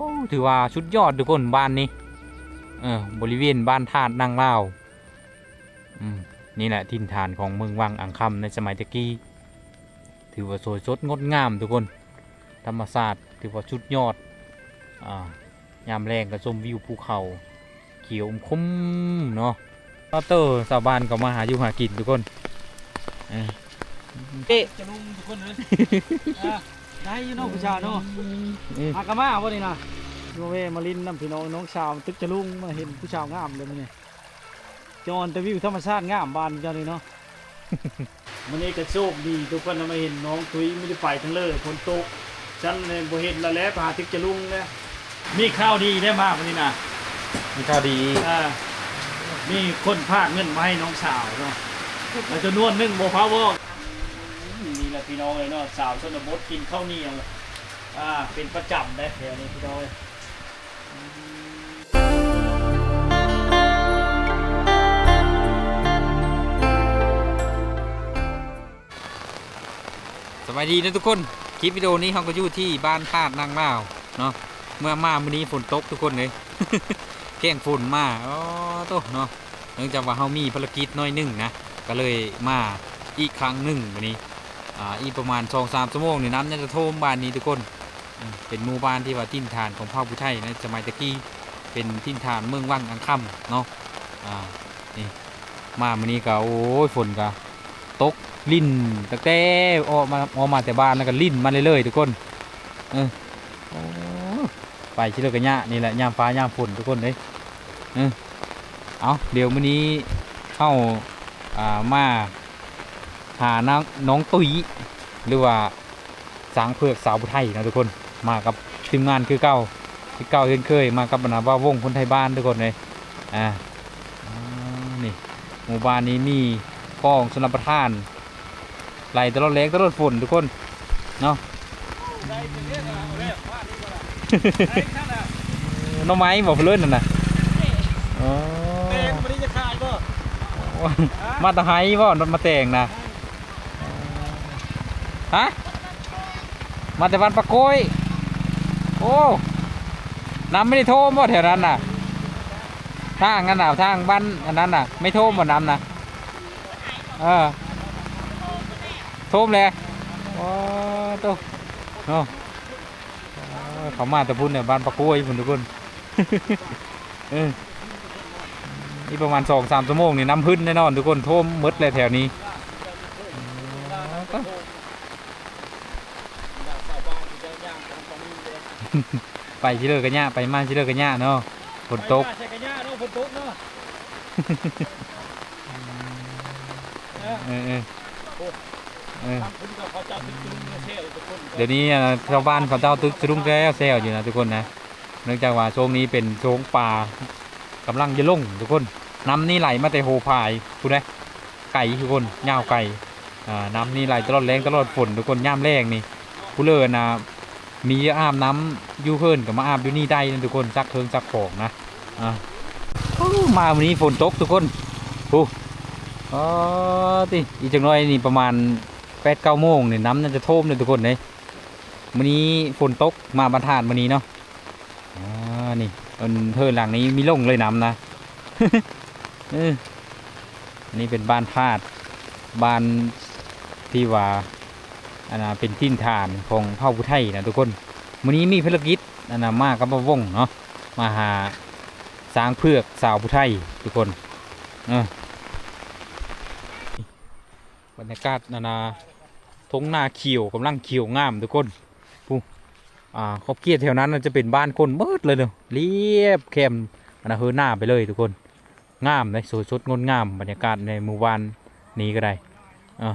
ໂອ້ ຖືວ່າສຸດຍອດທຸກຄົນ ບ້ານນີ້ ເອີ ບໍລິເວນບ້ານທາດນາງລາວ. ອືມ ນີ້ແຫຼະຖິ່ນຖານຂອງເມືອງວັງອ່າງຄຳໃນສະໄໝແຕ່ກີ້. ຖືວ່າສວຍສົດງົດງາມທຸກຄົນ ທຳມະຊາດຖືວ່າສຸດຍອດ. ອ່າ ຍາມແລງກໍຊົມວິວພູເຂົາຂຽວອຸມຄຸມເນາະ. ເອີ ຊາວບ້ານກໍມາຫາຢູ່ຫາກິນທຸກຄົນ. ເອີ ເຕະຈະລຸງທຸກຄົນເອີຍ. ອ່າ ໄດ້ຢູ່ເນາະຜູ້ສາວເນາະ. ອືມ ອືມ ຫາກະມາບໍ່ນີ້ນະ? ມາແວ່ມາຫຼິ້ນນຳພີ່ນ້ອງ ນ້ອງສາວຕຶກຈະລຸງ ມາເຫັນຜູ້ສາວງາມເລີຍມື້ນີ້. ຈອນແຕ່ວິວທຳມະຊາດງາມບ້ານເຈົ້ານີ້ເນາະ. ມື້ນີ້ກໍໂຊກດີທຸກຄົນນະ ມາເຫັນນ້ອງຕຸ້ຍ ບໍ່ໄດ້ໄປທາງເລີຍ ຝົນຕົກ ຊັ້ນເລີຍບໍ່ເຫັນລະແຫຼະ ໄປຫາຕຶກຈະລຸງແຫຼະ. ມີຂ່າວດີໄດ້ມາມື້ນີ້ນະ. ມີຂ່າວດີ ອ່າ ມີຄົນພາກເງິນມາໃຫ້ນ້ອງສາວເນາະ ແລະຈຳນວນໜຶ່ງບໍ່ພາບອກ. ນີ້ແຫຼະພີ່ນ້ອງເອີຍເນາະ ສາວຊົນນະບົດກິນເຂົ້າໜຽວ ອ່າ ເປັນປະຈຳເດ້ແຖວນີ້ພີ່ນ້ອງເອີຍ. ສະບາຍດີເນາະທຸກຄົນ ຄລິບວິດີໂອນີ້ເຮົາກໍຢູ່ທີ່ບ້ານທາດນາງລາວເນາະ. ເມື່ອມາມື້ນີ້ຝົນຕົກທຸກຄົນເອີຍ ແກ້ງຝົນມາ ອໍ ໂຕເນາະ. ເນື່ອງຈາກວ່າເຮົາມີພາລະກິດໜ້ອຍໜຶ່ງນະ ກໍເລີຍມາອີກຄັ້ງໜຶ່ງມື້ນີ້. ອ່າ ອີກປະມານສອງສາມຊົ່ວໂມງນີ້ ນ້ຳຍັງຈະຖ້ວມບ້ານນີ້ທຸກຄົນ. ເປັນໝູ່ບ້ານທີ່ວ່າຖິ່ນຖານຂອງເຜົ່າຜູ້ໄທໃນສະໄໝແຕ່ກີ້ ເປັນຖິ່ນຖານເມືອງວັງອ່າງຄຳເນາະ. ອ່າ ນີ້ ມາມື້ນີ້ກໍ ໂອ້ຍ ຝົນກໍຕົກລິນຕັ້ງແຕ່ອອກມາ ອອກມາແຕ່ບ້ານ ແລ້ວກໍລິນມາເລື້ອຍໆ ທຸກຄົນ. ເອີ ໂອ້ ໄປຊິເລີກະຍະ ນີ້ແຫຼະຍາມຟ້າຍາມຝົນທຸກຄົນເອີຍ. ເອີ ເອົາ ດຽວມື້ນີ້ເຮົາ ອ່າ ມາຫານາງ ນ້ອງຕຸ້ຍ ຫຼືວ່າ ຊ້າງເຜືອກສາວຜູ້ໄທເນາະທຸກຄົນ ມາກັບທີມງານຄືເກົ່າ ຄືເກົ່າເຊັ່ນເຄີຍ ມາກັບບັນດາບ່າວວົງຄົນໄທບ້ານທຸກຄົນເອີຍ. ອ່າ ອ່າ ນີ້ ໝູ່ບ້ານນີ້ມີຄອງຊົນລະປະທານໄຫຼຕະຫຼອດແລ້ງຕະຫຼອດຝົນທຸກຄົນເນາະ. ໜໍ່ໄມ້ບໍ່ເພິ່ນເອີ້ນນັ້ນນະ? ອໍ ແຕງບໍ່ໄດ້ຈະຂາຍບໍ່? ມາແຕ່ໄຮ່ບໍ່ ມາແຕງນະ? ຮະ? ມາແຕ່ບ້ານປາໂກ້ຍ. ໂອ້ ນ້ຳບໍ່ໄດ້ຖ້ວມບໍ່ແຖວນັ້ນນະ? ທາງນັ້ນນະ ທາງບ້ານອັນນັ້ນນະ ໄມ່ຖ້ວມບໍ່ນ້ຳນະ? ເອີ ຖ້ວມແລ້ວ. ໂອ້ ໂຕ ເນາະ ເອີ ເຂົາມາແຕ່ພຸ້ນແຫຼະ ບ້ານປາໂກ້ຍພຸ້ນທຸກຄົນ. ເອີ ອີກປະມານສອງສາມຊົ່ວໂມງນີ້ນ້ຳຂຶ້ນແນ່ນອນທຸກຄົນ ຖ້ວມໝົດແຫຼະແຖວນີ້. ໄປຊິເລີກະຍະ ໄປມາຊິເລີກະຍະເນາະ ຝົນຕົກ ໄປມາຊິເລີກະຍະເນາະ ຝົນຕົກເນາະ. ເອີ ເອີ ເອີ ເອີ ທາງພຸ້ນກໍເຂົາເຈົ້າຕຶກຈະລຸງແຊວທຸກຄົນ. ດຽວນີ້ ອ່າ ຊາວບ້ານເຂົາເຈົ້າຕຶກຈະລຸງແຊວໆຢູ່ນະທຸກຄົນນະ. ເນື່ອງຈາກວ່າຊ່ວງນີ້ເປັນຊ່ວງປາກຳລັງຈະລົງທຸກຄົນ. ນ້ຳນີ້ໄຫຼມາແຕ່ໂຮພາຍພຸ້ນເດ້ ໄກທຸກຄົນ ຍາວໄກ. ອ່າ ນ້ຳນີ້ໄຫຼຕະຫຼອດແລ້ງຕະຫຼອດຝົນທຸກຄົນ ຍາມແລ້ງນີ້ ຜູ້ເລີນນະ ມີອາບນ້ຳຢູ່ເຮືອນກໍມາອາບຢູ່ນີ້ໄດ້ນະທຸກຄົນ ຊັກເຄື່ອງຊັກຂອງນະ. ອ່າ ໂອ້ ມາມື້ນີ້ຝົນຕົກທຸກຄົນ. ໂອ້ ອໍ ຕິ ອີກຈັກໜ້ອຍນີ້ປະມານແປດເກົ້າໂມງນີ້ ນ້ຳໜ້າຈະຖ້ວມເດ້ທຸກຄົນເດ້. ມື້ນີ້ຝົນຕົກ ມາບ້ານທາດມື້ນີ້ເນາະ. ອ່າ ນີ້ ເອີ ເຮືອນຫຼັງນີ້ມີລົງເລີຍນ້ຳນະ. ເອີ ອັນນີ້ເປັນບ້ານທາດ ບ້ານທີ່ວ່າ ອັນນ່າ ເປັນຖິ່ນຖານຂອງເຜົ່າຜູ້ໄທນະທຸກຄົນ. ມື້ນີ້ມີພາລະກິດ ອັນນ່າ ມາກັບບ່າວວົງເນາະ ມາຫາຊ້າງເຜືອກສາວຜູ້ໄທທຸກຄົນ. ເອີ ບັນຍາກາດ ອັນນ່າ ທົ່ງນາຂຽວ ກຳລັງຂຽວງາມທຸກຄົນ. ຜູ້ ອ່າ ຂອບເຂດແຖວນັ້ນຈະເປັນບ້ານຄົນເບິດເລີຍເນາະ ລຽບແຄມ ອັນນ່າ ເຮືອນນາໄປເລີຍທຸກຄົນ. ງາມເດ້ ສວຍສົດງົດງາມ ບັນຍາກາດໃນໝູ່ບ້ານນີ້ກໍໄດ້. ອ່າ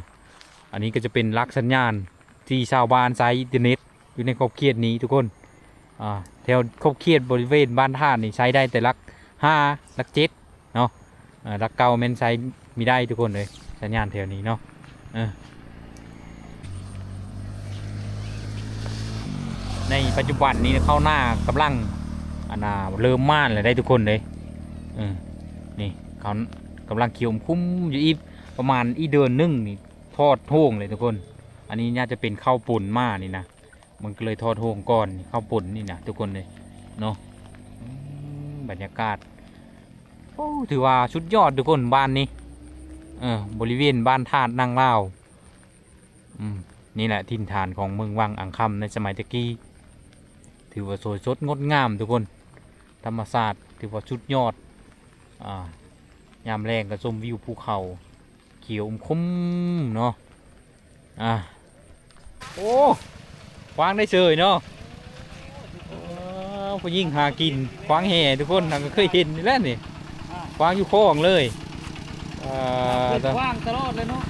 ອັນນີ້ກໍຈະເປັນຫຼັກສັນຍານທີ່ຊາວບ້ານໃຊ້ອິນເຕີເນັດຢູ່ໃນຂອບເຂດນີ້ທຸກຄົນ. ອ່າ ແຖວຂອບເຂດບໍລິເວນບ້ານທາດນີ້ໃຊ້ໄດ້ແຕ່ຫຼັກຫ້າ ຫຼັກເຈັດເນາະ. ອ່າ ຫຼັກເກົ້າແມ່ນໃຊ້ມີໄດ້ທຸກຄົນເອີຍ ສັນຍານແຖວນີ້ເນາະ. ເອີ ໃນປັດຈຸບັນນີ້ເຂົ້ານາກຳລັງ ອັນນ່າ ເລີ່ມໝານແລ້ວໄດ໋ທຸກຄົນເດ້. ເອີ ນີ້ ເຂົ້າກຳລັງຂຽວອຸມຄຸມຢູ່ ອີກປະມານອີກເດືອນໜຶ່ງນີ້ຖອດໂຮງເລີຍທຸກຄົນ. ອັນນີ້ໜ້າຈະເປັນເຂົ້າປົນມານີ້ນະ ມັນກໍເລີຍຖອດໂຮງກ່ອນ ເຂົ້າປົນນີ້ນະທຸກຄົນເດ້. ເນາະ ອືມ ບັນຍາກາດ ໂອ້ ຖືວ່າສຸດຍອດທຸກຄົນ ບ້ານນີ້ ເອີ ບໍລິເວນບ້ານທາດນາງລາວ ອືມ ນີ້ແຫຼະຖິ່ນຖານຂອງເມືອງວັງອັງຄຳໃນສະໄໝແຕ່ກີ້ ຖືວ່າສວຍສົດງົດງາມທຸກຄົນ ທຳມະຊາດຖືວ່າສຸດຍອດ ອາ ຍາມແລງກໍຊົມວິວພູເຂົາ ຂຽວອຸມຄຸມເນາະ ອ່າ ໂອ້ ຂວາງໄດ້ເສີຍເນາະ ໂອ້ ຜູ້ຍິງຫາກິນ ຂວາງແຫທຸກຄົນ ເຮົາກໍເຄີຍເຫັນນີ້ແຫຼະນີ້ ຂວາງຢູ່ຄອງເລີຍ ເອີ ເຮັດຂວາງຕະຫຼອດເລີຍເນາະ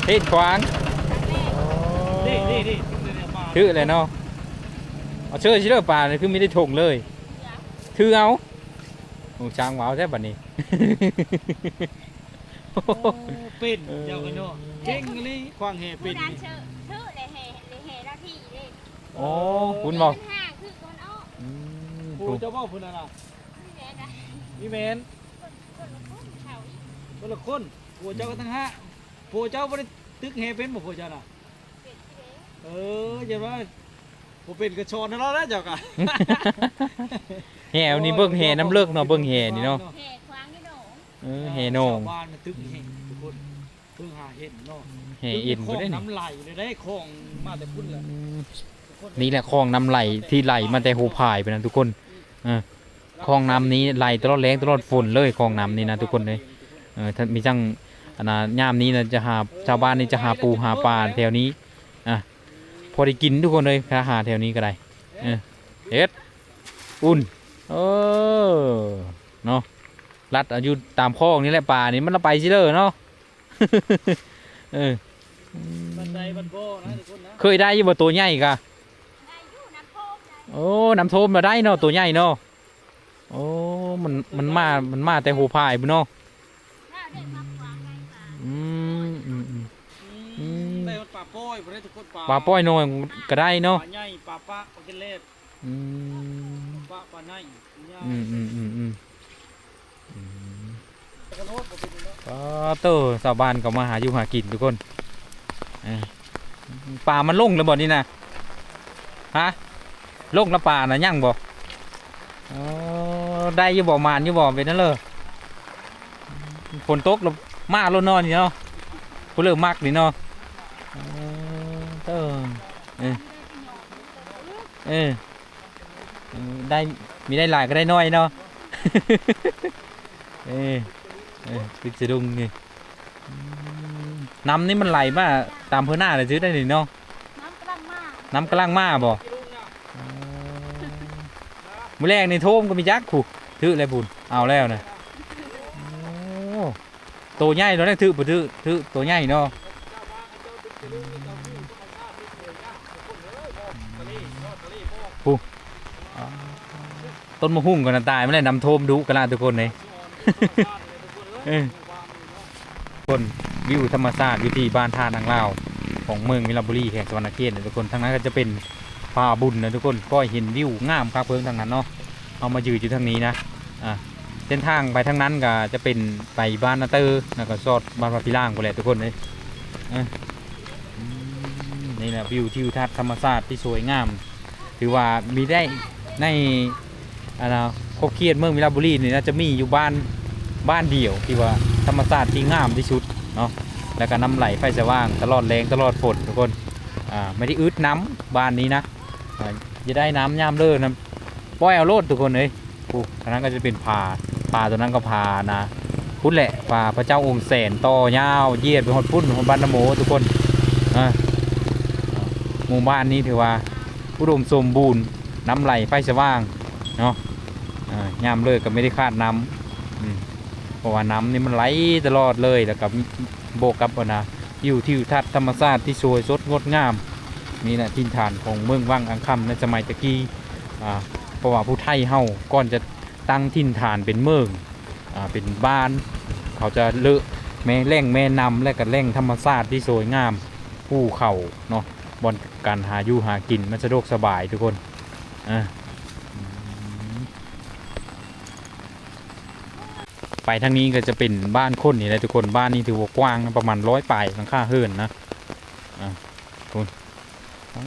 ເຮັດຂວາງນະ ເຮັດຂວາງ ນີ້ ນີ້ ນີ້ ຖືກແລ້ວເນາະ ເອົາເຊີຊິເດີປານີ້ ຄືມີແຕ່ຖົງເລີຍ ຖືເອົາ ໂອ້ ຊ່າງເວົ້າແທ້ບັດນີ້ ໂອ້ ເປັນ ເອີ ເຈົ້າກໍເນາະ ເກັ່ງອີ່ຫຼີ ຂວາງແຫເປັນ ຜູ້ນັ້ນເຊີ ຖືແລະແຫ່ ແລະແຫ່ລາວທີ່ເດ້ ໂອ້ ຄຸນບໍ່ ອືມ ໂອ້ ຜູ້ເຈົ້າບໍ່ຜູ້ນັ້ນນະ ມີແມ່ນ ມີແມ່ນ ຄົນ ຄົນລະຄົນ ຄົນລະຄົນ ຜົວເຈົ້າກໍຕ່າງຫາກ ຜົວເຈົ້າບໍ່ໄດ້ຕຶກແຫເປັນບໍ່ ຜົວເຈົ້ານະ ເປັນຢູ່ເດ້ ເອີ ຢ່າວ່າບໍ່ເປັນກໍສອນໃຫ້ລາວແຫຼະເຈົ້າກະ ແຫນີ້ເບິ່ງແຫນ້ຳເລິກເນາະ ເບິ່ງແຫນີ້ເນາະ ແຫຂວາງຢູ່ໜອງ ເອີ ແຫໜອງ ຊາວບ້ານມັນຕຶກແຫທຸກຄົນ ເພິ່ງຫາເຫັນເນາະ ແຫເອັນພຸ້ນເດ້ ນ້ຳໄຫຼເລີຍເດ້ ຂອງມາແຕ່ພຸ້ນແຫຼະ ອືມ ນີ້ແຫຼະຂອງນ້ຳໄຫຼທີ່ໄຫຼມາແຕ່ຫົວພາຍພຸ້ນນະທຸກຄົນ ເອີ ຂອງນ້ຳນີ້ໄຫຼຕະຫຼອດແລ້ງຕະຫຼອດຝົນເລີຍ ຂອງນ້ຳນີ້ນະທຸກຄົນເອີຍ ເອີ ມີທັງ ອັນນ່າ ຍາມນີ້ນະຈະຫາ ຊາວບ້ານນີ້ຈະຫາປູຫາປາແຖວນີ້ ອ່າ ພໍໄດ້ກິນທຸກຄົນເອີຍ ຖ້າຫາແຖວນີ້ກໍໄດ້ ເອີ ເຮັດ ອຸ່ນ ເອີ ເນາະ ລັດເອົາຢູ່ຕາມຄອງນີ້ແຫຼະ ປານີ້ມັນລະໄປຊິເລີເນາະ ເອີ ມັນໄດ້ມັນບໍ່ນະທຸກຄົນນະ ເຄີຍໄດ້ຢູ່ບໍ່ ໂຕໃຫຍ່ກະ ໄດ້ຢູ່ ນ້ຳໂທມໄດ້ ໂອ້ ນ້ຳໂທມລະໄດ້ເນາະ ໂຕໃຫຍ່ເນາະ ໂອ້ ມັນ ມັນມາ ມັນມາແຕ່ຫົວພາຍພຸ້ນເນາະ ອືມ ອືມ ອືມ ໄດ້ປາປ້ອຍບໍ່ໄດ້ທຸກຄົນ ປາ ປາປ້ອຍນ້ອຍກໍໄດ້ເນາະ ປາໃຫຍ່ ປາປະ ປາກິນແລບ ອືມ ປາປະ ປາໄນ ອືມ ອືມ ອືມ ອືມ ອືມ ປາໂຕ ຊາວບ້ານກໍມາຫາຢູ່ຫາກິນທຸກຄົນ ເອີ ປາມັນລົງແລ້ວບໍ່ນີ້ນະ ຮະ ລົງແລ້ວປານະ ຍັງບໍ່ ໂອ້ ໄດ້ຢູ່ບໍ່ ໝານຢູ່ບໍ່ ເປັນແນວເລີ ຝົນຕົກແລ້ວມາໂລດເນາະນີ້ເນາະ ຜູ້ເລີ່ມມັກນີ້ເນາະ ເອີ ເອີ ເອີ ເອີ ໄດ້ ມີໄດ້ຫຼາຍກໍໄດ້ໜ້ອຍເນາະ ເອີ ເອີ ຕິດສະດຸ້ງນີ້ ອືມ ນ້ຳນີ້ມັນໄຫຼມາຕາມເພີໜ້າເລີຍ ຈື່ໄດ້ນີ້ເນາະ ນ້ຳກຳລັງມາ ນ້ຳກຳລັງມາບໍ່ ເອີ ມື້ແລງນີ້ໂທມກໍມີຈັກ ຜູ້ ຖືກແລ້ວພຸ້ນ ເອົາແລ້ວນະ ໂອ້ ໂຕໃຫຍ່ເນາະ ຖືກບໍ່ຖືກ ຖືກໂຕໃຫຍ່ເນາະ ຜູ້ ຕົ້ນມະຮຸ່ງກໍນະຕາຍມາແລ້ວ ນ້ຳໂທມດຸກະລະທຸກຄົນເອີຍ ເອີ ຄົນ ວິວທຳມະຊາດຢູ່ທີ່ບ້ານທ່ານາງລາວ ຂອງເມືອງວິລະບູລີ ແຂວງສະຫວັນນະເຂດນະທຸກຄົນ ທາງນັ້ນກໍຈະເປັນ ຜາບຸນນະທຸກຄົນ ກໍເຫັນວິວງາມຄັກເພິ່ງທາງນັ້ນເນາະ ເຮົາມາຢືນຢູ່ທາງນີ້ນະ ອ່າ ເສັ້ນທາງໄປທາງນັ້ນກໍຈະເປັນໄປບ້ານນາເຕີ ແລ້ວກໍຊອດບ້ານພະພິລາງພຸ້ນແຫຼະທຸກຄົນເອີຍ ເອີ ອືມ ນີ້ແຫຼະວິວທິວທັດທຳມະຊາດທີ່ສວຍງາມ ຖືວ່າມີໄດ້ໃນ ອັນນ່າ ຂອບເຂດເມືອງວິລະບູລີນີ້ນາຈະມີຢູ່ບ້ານ ບ້ານດຽວທີ່ວ່າທຳມະຊາດທີ່ງາມທີ່ສຸດເນາະ ແລ້ວກໍນ້ຳໄຫຼໄຟສະຫວ່າງຕະຫຼອດແລງຕະຫຼອດຝົນທຸກຄົນ ອ່າ ໄມ່ໄດ້ອຶດນ້ຳບ້ານນີ້ນະ ອ່າ ຈະໄດ້ນ້ຳຍາມເລີນະ ປ່ອຍເອົາໂລດທຸກຄົນເອີຍ ໂອ້ ອັນນັ້ນກໍຈະເປັນຜາ ຜາຕົວນັ້ນກໍຜານະ ພຸ້ນແຫຼະ ຜາພະເຈົ້າອົງແສນ ຕໍ່ຍາວຢຽດໄປຮອດພຸ້ນ ຮອດບ້ານນະໂມທຸກຄົນ ອ່າ ໝູ່ບ້ານນີ້ຖືວ່າອຸດົມສົມບູນ ນ້ຳໄຫຼໄຟສະຫວ່າງເນາະ ອ່າ ຍາມເລີກກໍບໍ່ໄດ້ຂາດນ້ຳ ອືມ ເພາະວ່ານ້ຳນີ້ມັນໄຫຼຕະຫຼອດເລີຍ ແລ້ວກໍບວກກັບ ອັນນ່າ ວິວທິວທັດທຳມະຊາດທີ່ສວຍສົດງົດງາມ ນີ້ແຫຼະຖິ່ນຖານຂອງເມືອງວັງອັງຄຳໃນສະໄໝແຕ່ກີ້ ອ່າ ເພາະວ່າຜູ້ໄທເຮົາກ່ອນຈະຕັ້ງຖິ່ນຖານເປັນເມືອງ ອ່າ ເປັນບ້ານ ເຂົາຈະເລາະແມ່ ແຫຼ່ງແມ່ນ້ຳ ແລະກະແຫຼ່ງທຳມະຊາດທີ່ສວຍງາມ ພູເຂົາເນາະ ບ່ອນການຫາຢູ່ຫາກິນມັນສະດວກສະບາຍທຸກຄົນ ອ່າ ອືມ ໄປທາງນີ້ກໍຈະເປັນບ້ານຄົນນີ້ແຫຼະທຸກຄົນ ບ້ານນີ້ຖືວ່າກວ້າງນະ ປະມານຮ້ອຍປາຍຫຼັງຄາເຮືອນນະ ອ່າ ພຸ້ນ ອ່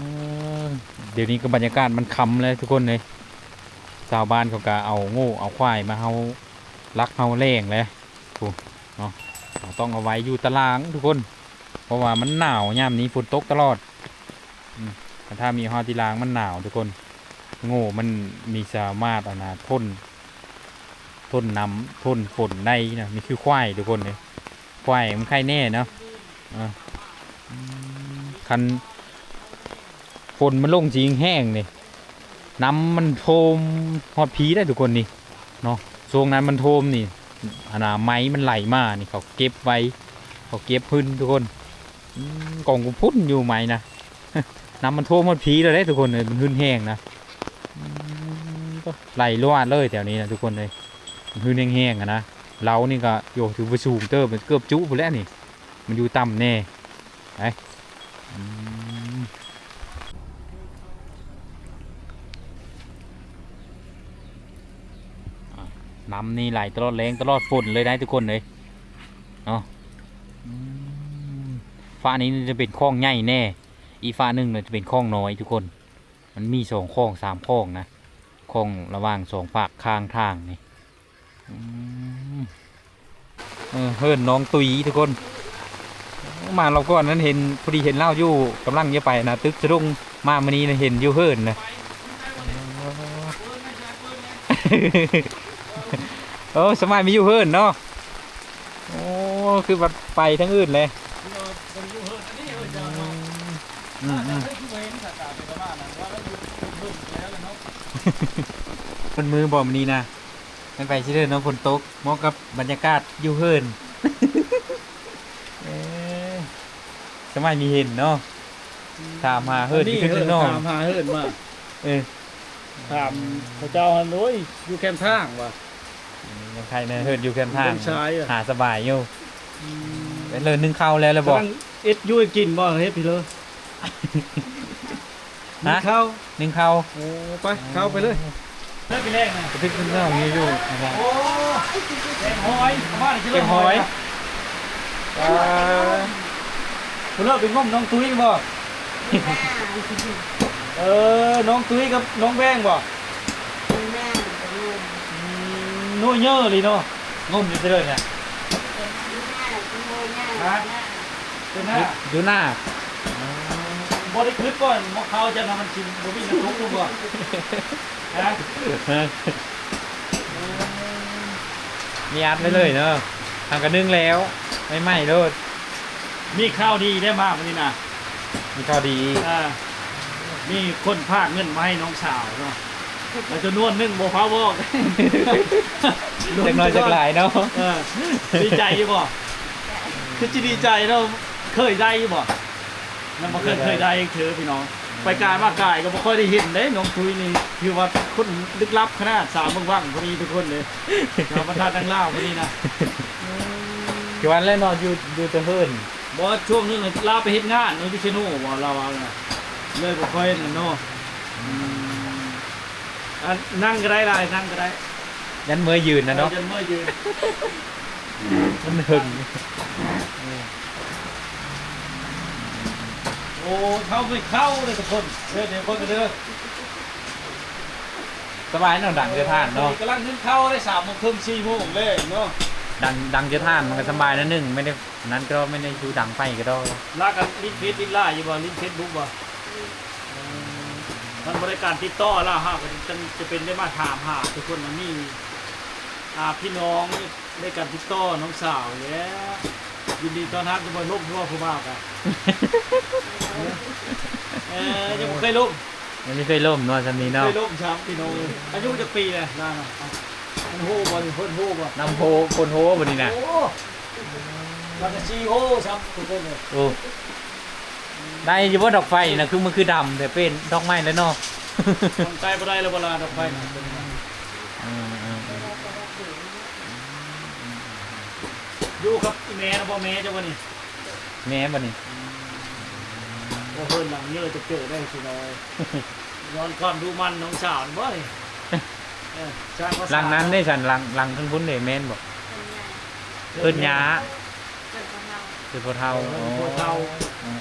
າ ດຽວນີ້ກໍບັນຍາກາດມັນຄ່ຳແລ້ວທຸກຄົນເອີຍ ຊາວບ້ານເຂົາກໍເອົາງົວເອົາຄວາຍມາເຮົາ ລັກເຮົາແລ້ງແຫຼະ ໂອ້ ເນາະ ເຮົາຕ້ອງເອົາໄວ້ຢູ່ຕາລ່າງທຸກຄົນ ເພາະວ່າມັນໜາວ ຍາມນີ້ຝົນຕົກຕະຫຼອດ ອືມ ຄັນຖ້າມີເຮົາທີ່ລ່າງມັນໜາວທຸກຄົນ ງົວມັນມີສາມາດ ອັນນ່າ ທົນ ທົນນ້ຳ ທົນຝົນໄດ້ນະ ນີ້ຄືຄວາຍທຸກຄົນເອີຍ ຄວາຍມັນໄຄແນ່ເນາະ ເອີ ອືມ ຄັນຝົນມັນລົງຊິແຫ້ງນີ້ ນ້ຳມັນຖ້ວມຮອດພີ້ໄດ໋ທຸກຄົນນີ້ເນາະ ຊ່ວງນັ້ນມັນຖ້ວມນີ້ ອັນນ່າ ໄມ້ມັນໄຫຼມານີ້ ເຂົາເກັບໄວ້ ເຂົາເກັບຫຶ້ນທຸກຄົນ ອືມ ກອງກຸພຸ້ນຢູ່ໄມ້ນະ ນ້ຳມັນຖ້ວມຮອດພີ້ແລ້ວເດ້ທຸກຄົນເອີຍ ມັນຫຶ້ນແຮງນະ ອືມ ໄຫຼຫຼວດເລີຍແຖວນີ້ນະທຸກຄົນເອີຍ ມັນຫຶ້ນແຮງໆ ຫັ້ນນະ ເລົານີ້ກໍ ໂອ້ ຖືວ່າສູງເຕີບ ເກືອບຈຸພຸ້ນແຫຼະນີ້ ມັນຢູ່ຕ່ຳແດ່ ໄປ ອືມ ອາ ນ້ຳນີ້ໄຫຼຕະຫຼອດແລ້ງຕະຫຼອດຝົນເລີຍໄດ໋ທຸກຄົນເອີຍເນາະ ອືມ ຟາກນີ້ຈະເປັນຂອງໃຫຍ່ແດ່ ອີກຟາກໜຶ່ງຈະເປັນຂອງນ້ອຍທຸກຄົນ ມັນມີສອງຂອງສາມຂອງນະ ຂອງລະຫວ່າງສອງຟາກຂ້າງທາງນີ້ ອືມ ເອີ ເຮືອນນ້ອງຕຸ້ຍທຸກຄົນ ມາລອບກ່ອນນັ້ນເຫັນ ພໍດີເຫັນລາວຢູ່ ກຳລັງຈະໄປນະ ຕຶກສະດຸ້ງ ມາມື້ນີ້ນະເຫັນຢູ່ເຮືອນນະ ໂອ້ ສະບາຍ ມີຢູ່ເຮືອນເນາະ ໂອ້ ຄືວ່າໄປທາງອື່ນແຫຼະ ອືມໆ ເພິ່ນມືບໍ່ມື້ນີ້ນະ ແມ່ນໄປຊິເດີເນາະ ຝົນຕົກ ເໝາະກັບບັນຍາກາດຢູ່ເຮືອນ ເອີ ສະບາຍມີເຫັນເນາະ ຖາມຫາເຮືອນ ອັນນີ້ ຄືເນາະ ຖາມຫາເຮືອນມາ ເອີ ຖາມເຂົາເຈົ້າຫັ້ນ ໂອ້ຍ ຢູ່ແຄມທາງວ່າ ອືມ ຍັງໄຄແນ່ ເຮືອນຢູ່ແຄມທາງ ເຮືອນຊາຍ ຫາສະບາຍຢູ່ ອືມ ເລີ ໜຶ້ງເຂົ້າແລ້ວ ແລ້ວບໍ່ ກຳລັງເຮັດຢູ່ເຮັດກິນບໍ່ ເຮັດພີເລີ ໜຶ້ງເຂົ້າ ໜຶ້ງເຂົ້າ ໂອ້ ໄປ ເຂົ້າໄປເລີຍ ເລີຍໄປແລກນະ ກະຕິກເປັນເລື່ອງມີຢູ່ນະ ໂອ້ ແກງຫອຍ ເອົາມາ ແກງຫອຍ ອ່າ ຜູ້ເລີກໄປງົມນ້ອງຕຸ້ຍບໍ່ ເອີ ນ້ອງຕຸ້ຍກັບນ້ອງແບງບໍ່ ແມ່ນ ອືມ ໂນ້ເຍີລີເນາະ ງົມຢູ່ເທິງນະ ຢູ່ໜ້າ ຢູ່ໜ້າ ບໍ່ໄດ້ຄິດບໍ່ ໝໍກເຂົ້າເຈົ້ານະ ມັນຊິບໍ່ມີນ້ຳຕົກລົງບໍ່ ຮະ ມີອັດໄວ້ເລີຍເນາະ ຫາກະໜຶ້ງແລ້ວ ໃໝ່ໆໂລດ ມີຂ່າວດີໄດ້ມາມື້ນີ້ນະ ມີຂ່າວດີ ອ່າ ມີຄົນຝາກເງິນມາໃຫ້ນ້ອງສາວເນາະ ແລ້ວຈຳນວນໜຶ່ງບໍ່ພາບອກ ຈັກໜ້ອຍຈັກຫຼາຍເນາະ ເອີ ດີໃຈຢູ່ບໍ່? ຄືຊິດີໃຈເນາະ ເຄີຍໄດ້ຢູ່ບໍ່? ຍັງບໍ່ເຄີຍ ເຄີຍໄດ້ເທື່ອພີ່ນ້ອງ ໄປກາຍມາກາຍກໍບໍ່ຄ່ອຍໄດ້ເຫັນເດ້ ນ້ອງຕຸ້ຍນີ້ ຖືວ່າຄົນລຶກລັບຂະໜາດ ສາວເມືອງວັງຜູ້ນີ້ທຸກຄົນເດ້ ສາວບັນດານນາງລາວຜູ້ນີ້ນະ ຄືວ່າແລ້ວເນາະ ຢູ່ ຢູ່ແຕ່ເຮືອນ ບໍ່ ຊ່ວງໜຶ່ງລາວໄປເຮັດງານຢູ່ເຊໂນບໍ່ ລາວວ່ານະ ເລີຍບໍ່ຄ່ອຍນັ້ນເນາະ ອືມ ອັນ ນັ່ງກໍໄດ້ລາຍ ນັ່ງກໍໄດ້ ຢ້ານເມື່ອຍຢືນນະເນາະ ເອີ ຢ້ານເມື່ອຍຢືນ ມັນເຫິງ ໂອ້ ເຂົ້າໄປເຂົ້າເດີທຸກຄົນ ເດີ ເດີເບິ່ງເດີ ສະບາຍເນາະ ດັງແຕ່ຖ່ານເນາະ ກຳລັງໜຶ້ງເຂົ້າໄດ້ ສາມໂມງເຄິ່ງ ສີ່ໂມງແລງເນາະ ດັງ ດັງແຕ່ຖ່ານມັນກໍສະບາຍໜ້ອຍໜຶ່ງ ໄມ່ໄດ້ ອັນນັ້ນກໍໄດ້ ໄມ່ໄດ້ຢູ່ດັງໄຟກໍໄດ້ ລາວກໍຫຼິ້ນເຟສຫຼິ້ນລາຍຢູ່ບໍ່? ຫຼິ້ນເຟສບຸກບໍ່? ອືມ ມັນບໍ່ໄດ້ການຕິດຕໍ່ລາວ ເຮົາກໍຈະ ຈະເປັນໄດ້ມາຖາມຫາທຸກຄົນ ມັນມີ ອ່າ ພີ່ນ້ອງ ໄດ້ການຕິດຕໍ່ນ້ອງສາວແລ້ວ ຍິນດີຕ້ອນຮັບ ຈະບໍ່ລົບຫົວຜູ້ບ່າວກະ ເອີ ຍັງບໍ່ເຄີຍລົບ ຍັງບໍ່ເຄີຍລົບເນາະ ຊ່ຳນີ້ເນາະ ເຄີຍລົບຊ້ຳພີ່ນ້ອງເອີຍ ອາຍຸຈັກປີແລ້ວລາວນະ ມັນໂຫບໍ່ນີ້ ເພິ່ນໂຫບໍ່ ນຳໂຫ ຄົນໂຫບໍ່ນີ້ນະ ໂອ້ ລາວກະສີ່ໂຫຊ້ຳທຸກຄົນເອີຍ ໂອ້ ໄດ້ຢູ່ບໍ່ດອກໄຟນະ ຄືມັນຄືດຳແທ້ ເປັນດອກໄມ້ແລ້ວເນາະ ມັນໃຊ້ບໍ່ໄດ້ແລ້ວບໍ່ລະ ດອກໄຟນະ ເອີ ເອີ ເອີ ຢູ່ກັບອີ່ແມ່ນະບໍ່ ແມ່ເຈົ້າບໍ່ນີ້? ແມ່ບໍ່ນີ້? ອືມ ໂອ້ ເຮືອນຫຼັງເຍີະຈັກເຈີໄດ້ຊິນ້ອຍ ຍ້ອນຄວາມດຸໝັ່ນຂອງສາວນີ້ບໍ່ນີ້? ເອີ ສ້າງພາສາ ຫຼັງນັ້ນເດ້ຊັ້ນ ຫຼັງ ຫຼັງເທິງພຸ້ນເດ້ ແມ່ນບໍ່? ເອີ້ນຍ່າ ເອີ້ນພໍ່ເຖົ້າ ເອີ້ນພໍ່ເຖົ້າ ເອີ ເອີ ເອີ ອືມ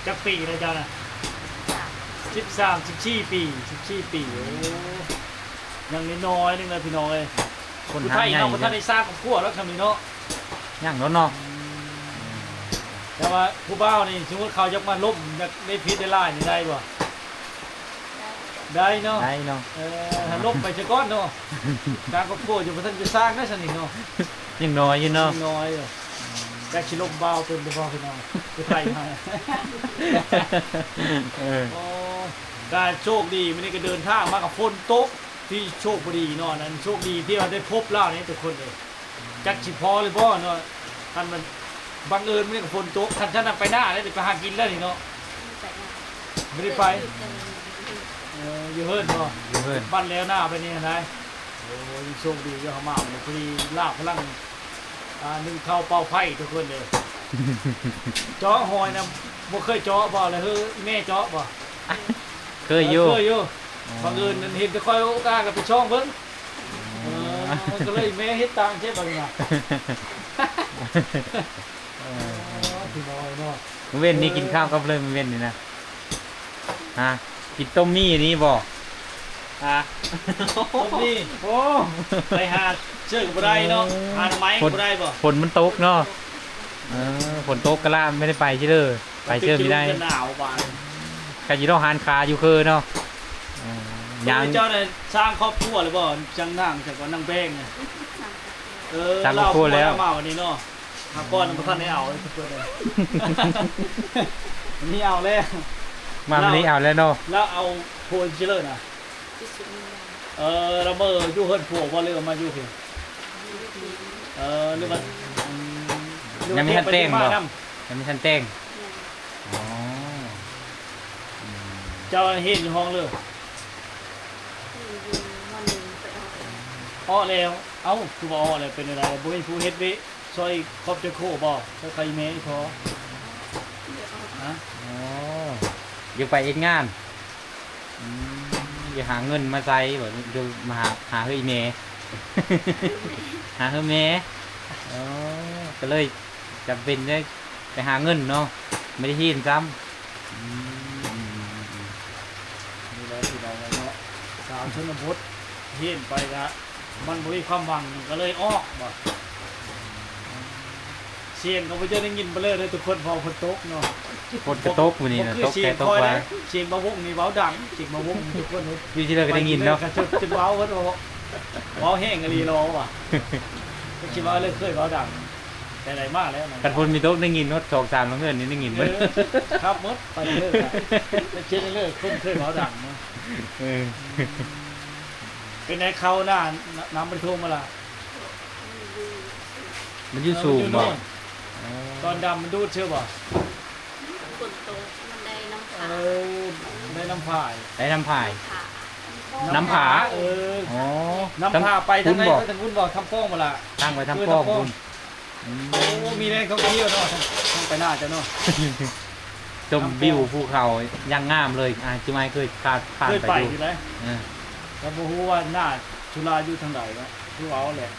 ຈັກປີແລ້ວເຈົ້ານະ? ສາມສິບ ສິບສາມ ສິບສີ່ປີ ສິບສີ່ປີ ໂອ້ ຍັງນ້ອຍໆໜຶ່ງເລີຍພີ່ນ້ອງເອີຍ. ຄົນ ຜູ້ໄທເຮົາບໍ່ທັນໄດ້ສ້າງຄອບຄົວແລ້ວຊ່ຳນີ້ເນາະ ຍັງເນາະ ອືມ ແຕ່ວ່າຜູ້ບ່າວນີ້ ສົມມຸດເຂົາຢາກມາລົມ ຢາກໄດ້ຜິດໄດ້ຫຼາຍນີ້ໄດ້ບໍ່? ໄດ້ເນາະ ໄດ້ເນາະ ເອີ ລົມໄປຊະກ່ອນເນາະ ສ້າງຄອບຄົວຢູ່ ບໍ່ທັນຈະສ້າງໄດ້ຊັ້ນນີ້ເນາະ ຍັງນ້ອຍຢູ່ເນາະ ຍັງນ້ອຍຢູ່. ຈັກຊິລົມບ່າວເປັນຫຼືບໍ່ພີ່ນ້ອງ ຜູ້ໄທເຮົາ ເອີ ໂອ້ ກະໂຊກດີ ມື້ນີ້ກະເດີນທາງມາກະຝົນຕົກ ທີ່ໂຊກບໍ່ດີເນາະ ອັນນັ້ນໂຊກດີທີ່ວ່າໄດ້ພົບລາວນີ້ທຸກຄົນເອີຍ ຈັກຊິພໍຫຼືບໍ່ເນາະ ຄັນມັນບັງເອີນມື້ນີ້ກະຝົນຕົກ ຄັນຊັ້ນນະໄປນາແລ້ວ ໄດ້ໄປຫາກິນແລ້ວນີ້ເນາະ ບໍ່ໄດ້ໄປ ເອີ ຢູ່ເຮືອນບໍ່ ຢູ່ເຮືອນ ບັດແລ້ວນາໄປນີ້ຫັ້ນໃດ ໂອ້ ຍັງໂຊກດີຢູ່ເຮົາມາມື້ນີ້ ພໍດີລາວກຳລັງ ອ່າ ໜຶ້ງເຂົ້າເປົ່າໄຟທຸກຄົນເດີ ເຈາະຫອຍນະ ບໍ່ເຄີຍເຈາະບໍ່ ແລ້ວເຮີແມ່ເຈາະບໍ່? ເຄີຍຢູ່ ເອີ ເຄີຍຢູ່ ອໍ ບັງເອີນເຫັນແຕ່ຂ້ອຍໂອກາດກະໄປຊ່ອງເບິ່ງ ອໍ ເອີ ກະເລີຍແມ່ເຮັດຕ່າງແທ້ບາດນີ້ນະ ເອີ ອໍ ພີ່ນ້ອງເນາະ ມື້ເວັນນີ້ກິນຂ້າວກັບເລີຍ ມື້ເວັນນີ້ນະ. ຮະ ກິນຕົ້ມໝີ່ນີ້ບໍ່? ຮະ ຕົ້ມໝີ່ ໂອ້ ໄປຫາເຊີກະບໍ່ໄດ້ເນາະ ເອີ ຫາໜໍ່ໄມ້ກະບໍ່ໄດ້ບໍ່? ຝົນມັນຕົກເນາະ ເອີ ຝົນຕົກກະລະໄມ່ໄດ້ໄປຊິເລີຍ ໄປເຊີກບໍ່ໄດ້ ໜາວບາດ ກະຊິລອກຮ້ານຄ້າຢູ່ຄືເນາະ ເອີ ເຈົ້າໄດ້ສ້າງຄອບຄົວແລ້ວບໍ່? ຈັ່ງນາງ ຈັ່ງວ່ານາງແບງ ເອີ ສ້າງຄອບຄົວແລ້ວ ມາວັນນີ້ເນາະ. ຫາກ່ອນບໍ່ທັນໄດ້ເອົາເລີຍ ເພິ່ນເລີຍ ນີ້ເອົາແລ້ວ ມາມື້ນີ້ເອົາແລ້ວເນາະ ລາວເອົາຜົວຊິເລີຍນະ ເອີ ລາວມາຢູ່ເຮືອນຜົວບໍ່ ຫຼືວ່າມາຢູ່ພີ້? ເອີ ຫຼືວ່າ ອືມ ຍັງບໍ່ທັນແຕ່ງບໍ່? ຍັງບໍ່ທັນແຕ່ງ ອໍ ອືມ ເຈົ້າຮຽນຢູ່ຫ້ອງເລີ? ຮຽນຢູ່ ມໍໜຶ່ງ ເຄີຍອອກແລ້ວ ເອົ້າ ຄືວ່າອອກແລ້ວ ເປັນແນວໃດ ບໍ່ມີຜູ້ເຮັດເວ ຊ່ອຍຂອບໃຈໂຄບໍ່? ຊ່ອຍໃຄແມ່ອີ່ພໍ່? ຮະ? ອໍ ຢາກໄປເຮັດງານ ອືມ ຢາກຫາເງິນມາໃຊ້ບໍ່ ຫຼືມາຫາ ຫາເຮີອີ່ແມ່ ຫາເຮີແມ່ ອໍ ກະເລີຍຈຳເປັນໄດ້ໄປຫາເງິນເນາະ ບໍ່ໄດ້ຮຽນຊ້ຳ ອືມ ນີ້ແຫຼະພີ່ນ້ອງເນາະ ສາວຊົນນະບົດ ຮຽນໄປກະ ມັນບໍ່ມີຄວາມຫວັງ ມັນກະເລີຍອອກບໍ່? ສຽງກະບໍ່ເຈີໄດ້ຍິນບໍ່ເລີຍເດີທຸກຄົນ ເພາະຝົນຕົກເນາະ ຝົນກະຕົກມື້ນີ້ນະ ຕົກແທ້ຕົກວ່າ ສຽງບ່າວວົງນີ້ເວົ້າດັງ ສຽງບ່າວວົງນີ້ທຸກຄົນເອີຍ ຢູ່ທີ່ໃດກະໄດ້ຍິນເນາະ ຈົນເວົ້າ ເວົ້າແຮງອີ່ຫຼີເນາະວ່າ ຈັກຊິເວົ້າເລີຍ ເຄີຍເວົ້າດັງ ແຕ່ໃດມາແລ້ວນະ ຄັນຝົນມີຕົກໄດ້ຍິນຮອດສອງສາມຫຼັງເຮືອນນີ້ໄດ້ຍິນເບິດ ເອີ ຄັບໝົດ ໄປເລີຍ ໄປເຮັດເລີຍ ຄົນເຄີຍເວົ້າດັງເນາະ ເອີ. ເປັນໃດເຂົ້ານາ ນ- ນ້ຳມັນຖ້ວມບໍ່ລະ? ມັນຢູ່ສູງບໍ່? ເອີ ມັນຢູ່ໂນນ ອໍ ຕອນດຳມັນດູດຊື່ບໍ່? ຝົນຕົກ ມັນໄດ້ນ້ຳຝາ ເອີ ໄດ້ນ້ຳຝາຍ ໄດ້ນ້ຳຝາຍ ນ້ຳຜາ ນ້ຳຜາ ເອີ ອໍ ນ້ຳຜາໄປທາງໃດ? ໄປທາງພຸ້ນບໍ່? ທາງກ້ອງບໍ່ລະ? ຕັ້ງໄວ້ທາງກ້ອງພຸ້ນ. ອືມ ໂອ້ ມີແຫຼ່ງທ່ອງທ່ຽວເນາະ ທາງ ທາງໄປໜ້າເຈົ້າເນາະ ຊົມວິວພູເຂົາຢ່າງງາມເລີຍ ອ່າ ຈຸມາຍເຄີຍຜ່ານ ຜ່ານໄປຢູ່ ເອີ ແຕ່ບໍ່ຮູ້ວ່າໜ້າຈຸລາຢູ່ທາງໃດເນາະ ຄືເວົ້າແຫຼະ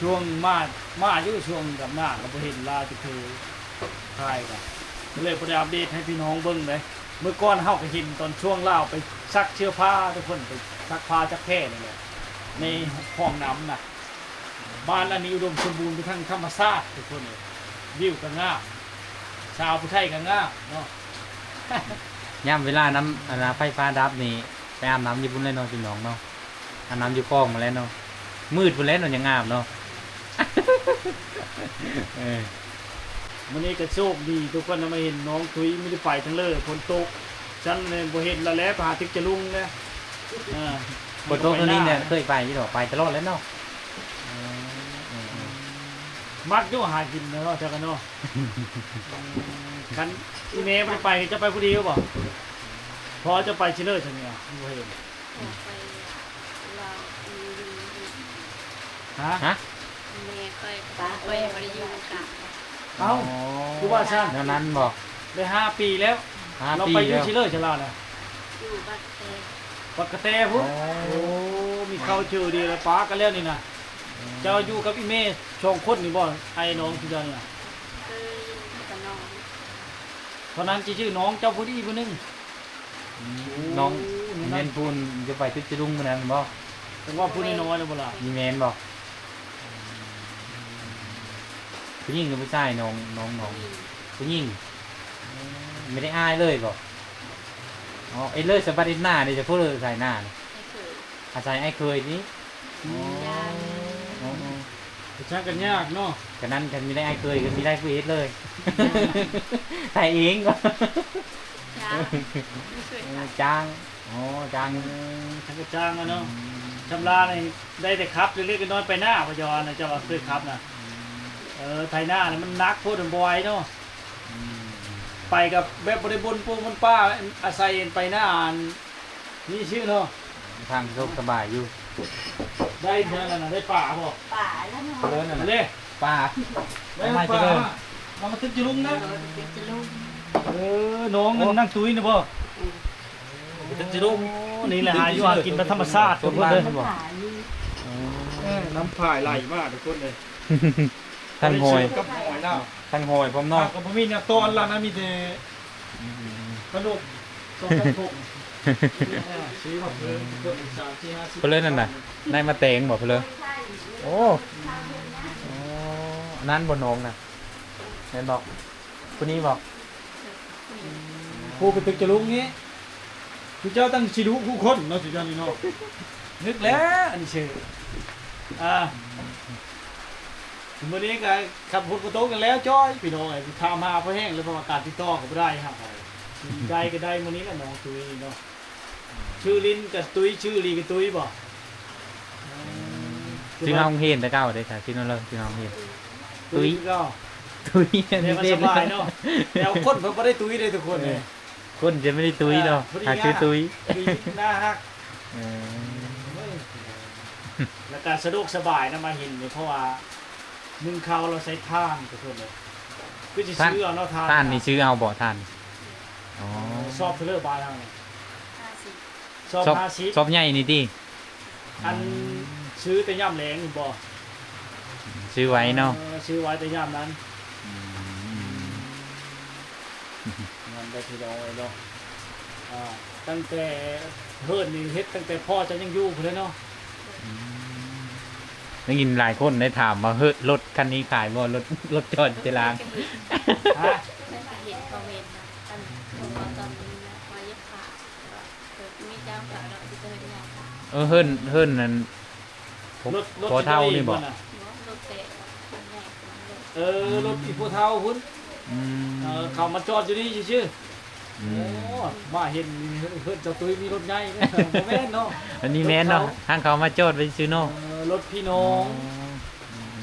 ຊ່ວງມາ ມາຢູ່ຊ່ວງດຳໜ້າກະບໍ່ເຫັນລາວຈັກເທື່ອ ຖ່າຍກະ ກະເລີຍບໍ່ໄດ້ອັບເດດໃຫ້ພີ່ນ້ອງເບິ່ງເດ້ ເມື່ອກ່ອນເຮົາກະເຫັນຕອນຊ່ວງລາວໄປຊັກເສື້ອຜ້າ ທຸກຄົນໄປຊັກຜ້າຈັກແພ້ນີ້ແຫຼະ ໃນຮ່ອງນ້ຳນະ. ບ້ານຫຼັງນີ້ອຸດົມສົມບູນໄປທາງທຳມະຊາດທຸກຄົນເອີຍ ວິວກະງາມ ສາວຜູ້ໄທກະງາມເນາະ ຍາມເວລານ້ຳ ອັນນາ ໄຟຟ້າດັບນີ້ ໄປອາບນ້ຳຢູ່ພຸ້ນແຫຼະເນາະ ພີ່ນ້ອງເນາະ ອາບນ້ຳຢູ່ກ້ອງພຸ້ນແຫຼະເນາະ ມືດພຸ້ນແຫຼະເນາະ ຈັ່ງງາມເນາະ ເອີ. ມື້ນີ້ກະໂຊກດີທຸກຄົນນະ ມາເຫັນນ້ອງຕຸ້ຍ ມີແຕ່ໄປທາງເລີ ຝົນຕົກ ຊັ້ນແມ່ນບໍ່ເຫັນລະແຫຼະ ໄປຫາຕຶກຈະລຸງແຫຼະ ເອີ ຝົນຕົກເທົ່ານີ້ແຫຼະ ເຄີຍໄປຢູ່ດອກ ໄປຕະຫຼອດແຫຼະເນາະ ເອີ ມັກຢູ່ຫາກິນເນາະ ເຈົ້າກະເນາະ ຄັນອີ່ແມ່ບໍ່ໄດ້ໄປ ເຈົ້າໄປຜູ້ດຽວບໍ່? ພໍ່ເຈົ້າໄປຊິເລີຍຊັ້ນນີ້ ບໍ່ເຫັນ ພໍ່ໄປລາວ ຮະ? ຮະ? ແມ່ຂ້ອຍ ພໍ່ຂ້ອຍບໍ່ໄດ້ຢູ່ນຳກັນ ເອົ້າ ອໍ ຄືວ່າຊັ້ນ ແນວນັ້ນບໍ່? ໄດ້ຫ້າປີແລ້ວ ຫ້າປີແລ້ວ ລາວໄປຢູ່ຊິເລີຍຊະລານະ ຢູ່ບັກກະແຕ ບັກກະແຕພຸ້ນ ອໍ ໂອ້ ມີເຂົ້າເຈີດີແລ້ວ ປາກັນແລ້ວນີ້ນະ ເຈົ້າຢູ່ກັບອີ່ແມ່ສອງຄົນນີ້ບໍ່? ອ້າຍນ້ອງທີ່ເຈົ້ານີ້ນະ ເອີ ຢູ່ກັບນ້ອງ ເທົ່ານັ້ນ ຊິຊື່ນ້ອງເຈົ້າຜູ້ດີຜູ້ໜຶ່ງ ອືມ ໂອ້ ນ້ອງ ນີ້ນະ ແມ່ນຜູ້ຢູ່ໄປຕຶກຈະລຸງມື້ນັ້ນບໍ່? ເພິ່ນວ່າຜູ້ນ້ອຍໆນະບໍ່ລະ? ນີ້ແມ່ນບໍ່? ຜູ້ຍິງຫຼືຜູ້ຊາຍ? ນ້ອງ ນ້ອງ ນ້ອງ ຜູ້ຍິງ. ອືມ ບໍ່ໄດ້ອ້າຍເລີຍບໍ່? ອໍ ເອີ ເລີຍສະບັດເຮັດນາເດ້ ຈະຜູ້ເລີຍສາຍໜ້ານີ້ ອ້າຍເຂີຍ ອາໄສອ້າຍເຂີຍນີ້. ອືມ ອໍ ອໍ ອໍ ໄປຈ້າງກັນຍາກເນາະ ກະນັ້ນ ຄັນມີໄດ້ອ້າຍເຂີຍ ກະມີໄດ້ຜູ້ເຮັດເລີຍ ຖ່າຍເອງ. ຈ້າງ ເອີ ຈ້າງ ອໍ ຈ້າງ ເອີ ຈັ່ງກະຈ້າງແລ້ວເນາະ. ອືມ ຊຳລານີ້ໄດ້ແຕ່ຂັບເລັກໆນ້ອຍໆໄປນາ ບໍ່ຈະວ່ານະ ເຈົ້າວ່າເຄີຍຂັບນະ. ອືມ ເອີ ໄຖນານີ້ມັນໜັກໂພດ ມັນບໍ່ໄຫວເນາະ. ອືມ ໄປກັບແບບບໍ່ໄດ້ບົ່ນປູ່ບົ່ນປ້າ ອາໄສໄປນາ ອັນ ມີຊື່ເນາະ ທາງສະດວກສະບາຍຢູ່. ໄດ້ເທົ່ານັ້ນນະ ໄດ້ປາບໍ່? ປາແລ້ວເນາະ ເລີຍນັ້ນນະ ເດ້ ປາ ໄດ້ປາ ມາຈະເລີຍ ມາຕຶກຈະລຸງນະ ເອີ ນ້ອງນັ້ນ ໂອ້ ນາງຕຸ້ຍນະບໍ່? ອືມ ຕຶກຈະລຸງ ໂອ້ ນີ້ແຫຼະ ຫາຢູ່ຫາກິນແບບທຳມະຊາດທຸກຄົນເດີ. ເອີ ນ້ຳພາຍໄຫຼມາທຸກຄົນເລີຍ ທັງຫອຍ ກັບຫອຍລາວ ທັງຫອຍພ້ອມເນາະ. ກະບໍ່ມີແນວຕ້ອນລະນະ ມີແຕ່ ອືມ ປາດຸກ ສອງສາມໂຖ ຊື້ມາເພີ່ມ ເພີ່ມອີກສາມສີ່ຫ້າສິບ ເພິ່ນເລີຍນັ້ນນະ ໄດ້ມາແຕງບໍ່ເພິ່ນເລີຍ? ໂອ້ ໂອ້ ອັນນັ້ນບໍ່ນ້ອງນະ ແມ່ນບໍ່? ຜູ້ນີ້ບໍ່? ຜູ້ໄປຕຶກຈະລຸງນີ້ ຄືເຈົ້າຕັ້ງຊິດຸຄູ່ຄົນເນາະ ຊຸເຈົ້ານີ້ເນາະ. ນຶກແລ້ວ ອັນນີ້ຊື່ ອ່າ ມື້ນີ້ກະຂັບລົດບໍ່ຕົກກັນແລ້ວຈ້ອຍ ພີ່ນ້ອງເອີຍ. ຖາມຫາພໍແຮງເລີຍ ເພາະວ່າການຕິດຕໍ່ກະບໍ່ໄດ້ ຫາກະໄດ້ກະໄດ້ມື້ນີ້ແຫຼະ ນ້ອງຕຸ້ຍເນາະ. ຊື່ລິນກະຕຸ້ຍ ຊື່ລີກະຕຸ້ຍບໍ່? ຊື່ເຮົາໂຮງຮຽນແຕ່ເກົ່າເດ້ ຊື່ນັ້ນເລີຍ ຊື່ເຮົາໂຮງຮຽນ ຕຸ້ຍ ຕຸ້ຍ ຕຸ້ຍ ແຕ່ວ່າສະບາຍເນາະ. ແຕ່ວ່າຄົນເພິ່ນບໍ່ໄດ້ຕຸ້ຍເດ້ທຸກຄົນເດ້ ເອີ ຄົນຈະໄມ່ໄດ້ຕຸ້ຍເນາະ ເອີ ຜູ້ນີ້ ຫາຊື່ຕຸ້ຍ ຜູ້ນີ້ໜ້າຮັກ ເອີ ແລ້ວກະສະດວກສະບາຍນຳ ມາເຫັນນີ້ ເພາະວ່າໜຶ້ງເຂົ້າລາວໃຊ້ຖ່ານທຸກຄົນເດ້. ຄືຊິຊື້ເອົາເນາະ ຖ່ານ ຖ່ານນີ້ຊື້ເອົາບໍ່? ຖ່ານ ອໍ ຊອບເທົ່າໃດບ້ານເຮົານີ້? ຫ້າສິບ ຊອບ ຊອບຫ້າສິບ ຊອບໃຫຍ່ນີ້ຕິ? ອັນ ອືມ ຊື້ແຕ່ຍາມແລງນີ້ບໍ່? ຊື້ໄວ້ເນາະ ເອີ ຊື້ໄວ້ແຕ່ຍາມນັ້ນ. ອືມ ນັ້ນໄດ້ພີ່ນ້ອງເອີຍເນາະ ອ່າ ຕັ້ງແຕ່ເຮີດນີ້ເຮັດຕັ້ງແຕ່ພໍ່ເຈົ້າຍັງຢູ່ພຸ້ນແຫຼະເນາະ. ອືມ ໄດ້ຍິນຫຼາຍຄົນໄດ້ຖາມວ່າ ເຮີດ ລົດຄັນນີ້ຂາຍບໍ່? ລົດ ລົດຈອດຢູ່ຕະລາງ ຮະ? ເຫັນຄອມເມັນນະ ອັນ ເພາະວ່າຕອນນີ້ນະ ວ່າຢາກຂາຍ ແຕ່ວ່າ ເອີ ມີເຈົ້າຂາຍດອກ ທີ່ເພິ່ນຢາກຂາຍ. ເອີ ເຮີດ ເຮີດນັ້ນ ພໍ່ເຖົ້ານີ້ບໍ່? ບໍ່ ລົດແຕ່ ລົດໃຫຍ່ ເອີ ລົດອີ່ພໍ່ເຖົ້າພຸ້ນ. ອືມ ເອີ ເຂົາມາຈອດຢູ່ນີ້ຊື່ໆ. ອືມ ໂອ້ ມາເຫັນເຮືອນເຈົ້າຕຸ້ຍມີລົດໃຫຍ່ເດ້ ບໍ່ແມ່ນເນາະ. ອັນນີ້ແມ່ນເນາະ ທາງເຂົາມາຈອດໄວ້ຊື່ເນາະ. ເອີ ລົດພີ່ນ້ອງ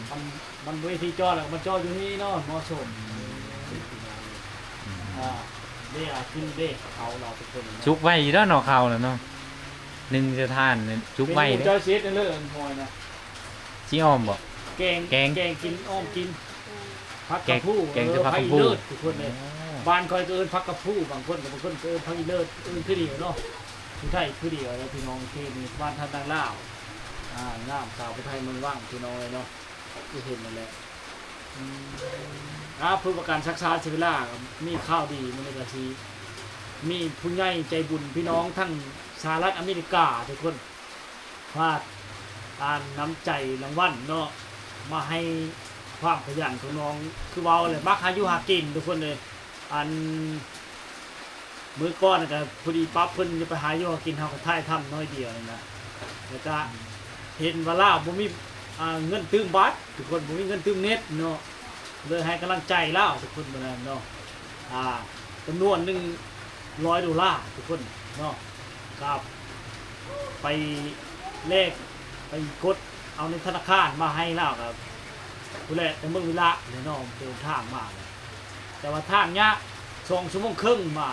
ມັນ ມັນບໍ່ມີທີ່ຈອດ ແລ້ວກະມາຈອດຢູ່ນີ້ເນາະ ເໝາະສົມ. ອືມ ອ່າ ເດ້ ອາ ຂຶ້ນເດ້ ເຂົາເນາະ ທຸກຄົນເນາະ ສຸກໄວຢູ່ແລ້ວເນາະ ເຂົານະເນາະ. ໜຶ່ງສະຖານ ສຸກໄວເດ້. ເມນູເຈົ້າຊິເຮັດແນວເລີ ອັນຫອຍນະ? ຊິອ້ອມບໍ່? ແກງ ແກງ ແກງກິນ ອ້ອມກິນ ຜັກກະພູ ແກງ ເອີ ແກງໃສ່ຜັກກະພູ ຜັກອີເລີດ ທຸກຄົນເອີຍ. ອໍ ບ້ານຂ້ອຍກະເອີ້ນຜັກກະພູ ບາງຄົນກະ ບາງຄົນກະເອີ້ນຜັກອີເລີດ ເອີ້ນຄືດຽວເນາະ. ຜູ້ໄທຄືດຽວເດີພີ່ນ້ອງ ເຂດນີ້ບ້ານທ່ານນາງລາວ ອ່າ ງາມ ສາວຜູ້ໄທເມືອງວັງ ພີ່ນ້ອງເອີຍເນາະ. ຄືເຫັນນັ້ນແຫຼະ. ອືມ ອ່າ ເພື່ອບໍ່ການຊັກຊ້າເສຍເວລາ ມີຂ່າວດີ ມື້ນີ້ກະຊິມີຜູ້ໃຫຍ່ໃຈບຸນ ພີ່ນ້ອງທັງສະຫະລັດອາເມລິກາທຸກຄົນ ຝາກ ອ່າ ນ້ຳໃຈລາງວັນເນາະ ມາໃຫ້ຄວາມຂະຫຍັນຂອງນ້ອງ ຄືເວົ້າແຫຼະ ມັກຫາຢູ່ຫາກິນທຸກຄົນເອີຍ. ອັນ ມື້ກ່ອນກະພໍດີປັບເພິ່ນຈະໄປຫາຢູ່ຫາກິນ ເຮົາກະຖ່າຍທຳໜ້ອຍດຽວນີ້ນະ ແລ້ວກະເຫັນວ່າລາວບໍ່ມີ ອ່າ ເງິນຕື່ມບັດ ທຸກຄົນ ບໍ່ມີເງິນຕື່ມເນັດເນາະ ເລີຍໃຫ້ກຳລັງໃຈລາວທຸກຄົນ ມື້ນັ້ນເນາະ. ອ່າ ຈຳນວນໜຶ່ງຮ້ອຍໂດລາທຸກຄົນເນາະ ກະໄປແລກ ໄປກົດເອົາໃນທະນາຄານມາໃຫ້ລາວ ກະພຸ້ນແຫຼະ ແຕ່ເມືອງວິລະເນາະ ເດີນທາງມາ ແຕ່ວ່າທາງຍາກ ສອງຊົ່ວໂມງເຄິ່ງມາ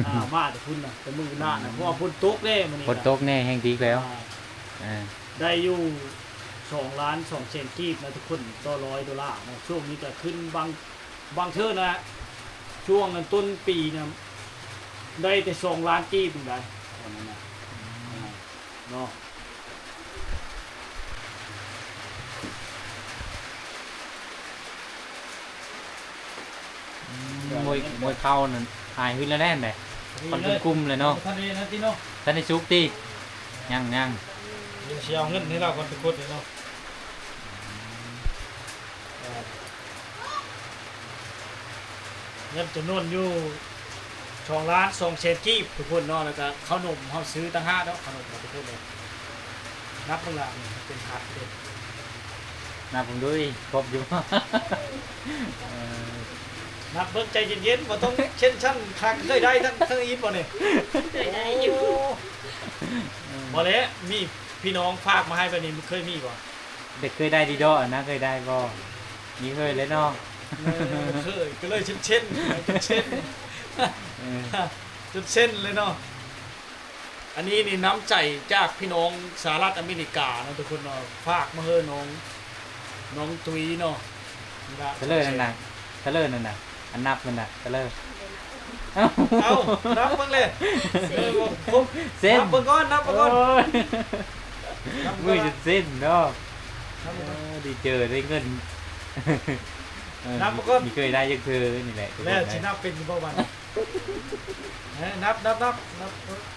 ອ່າ ມາແຕ່ພຸ້ນນະ ແຕ່ເມືອງວິລະນະ ອືມ ເພາະວ່າຝົນຕົກເດ້ມື້ນີ້ ຝົນຕົກແນ່ແຮງອີກແລ້ວ. ອ່າ ອ່າ ໄດ້ຢູ່ສອງລ້ານສອງແສນກີບນະທຸກຄົນ ຕໍ່ຮ້ອຍໂດລາເນາະ. ຊ່ວງນີ້ກະຂຶ້ນ ບາງ ບາງເທື່ອນະ ຊ່ວງນັ້ນຕົ້ນປີນະ ໄດ້ແຕ່ສອງລ້ານກີບພຸ້ນໃດ໋ ຕອນນັ້ນນະ ອືມ ອ່າ ເນາະ. ອືມ ໂອ້ຍ ໂອ້ຍ ເຂົ້ານັ້ນ ຫາຍຫຶດແລ້ວແດ່. ຄວັນກຸ່ມໆເລີຍເນາະ. ບໍ່ທັນໄດ້ນັ້ນຕິເນາະ. ທັນໄດ້ສຸກຕິ? ຍັງໆ. ດຽວຊິເອົາເງິນໃຫ້ລາວກ່ອນທຸກຄົນເລີຍເນາະ. ເງິນຈຳນວນຢູ່ສອງລ້ານສອງແສນກີບທຸກຄົນເນາະ, ແລ້ວກະເຂົ້າໜົມເຮົາຊື້ຕ່າງຫາກເນາະ, ເຂົ້າໜົມເນາະທຸກຄົນເອີຍ. ນັບເບິ່ງລະ ເປັນພັນເດ້. ນັບເບິ່ງດູ ຄົບຢູ່? ເອີ ນັບເບິ່ງໃຈເຢັນໆ ບໍ່ຕ້ອງເຊັນຊັ້ນຄັກ ເຄີຍໄດ້ທັງ ທັງອີກບໍ່ນີ້? ເຄີຍໄດ້ຢູ່. ໂອ້ ບໍ່ແຫຼະ ມີພີ່ນ້ອງຝາກມາໃຫ້ແບບນີ້ ເຄີຍມີບໍ່? ເດັກເຄີຍໄດ້ດີດອກນະ ເຄີຍໄດ້ບໍ່? ມີເຄີຍເລີຍເນາະ. ເອີ ເຄີຍ ກໍເລີຍເຊັນໆ ຈົນເຊັນ ເອີ ຈົນເຊັນເລີຍເນາະ. ອັນນີ້ນີ້ນ້ຳໃຈຈາກພີ່ນ້ອງສະຫະລັດອາເມລິກາເນາະທຸກຄົນເນາະ, ຝາກມາເຮີນ້ອງ ນ້ອງຕຸ້ຍເນາະ. ນີ້ລະ ຕະເລີນັ້ນນະ ຕະເລີນັ້ນນະ ອັນນັບນັ້ນນະ ຕະເລີ. ເອົ້າ ເອົ້າ ນັບເບິ່ງເລີຍ. ເອີ ເຊັນ ນັບເບິ່ງກ່ອນ ນັບເບິ່ງກ່ອນ. ໂອ້ຍ ນັບເບິ່ງກ່ອນ ມືຈົນເຊັນເນາະ. ນັບເບິ່ງກ່ອນ. ເອີ ດີເຈີໄດ້ເງິນ. ເອີ ນັບເບິ່ງກ່ອນ. ມີເຄີຍໄດ້ຈັກເທື່ອນີ້ແຫຼະ ແລ້ວຊິນັບເປັນຢູ່ບໍ່ບັດນີ້? ເອີ ນັບ ນັບ ນັບ ນັບ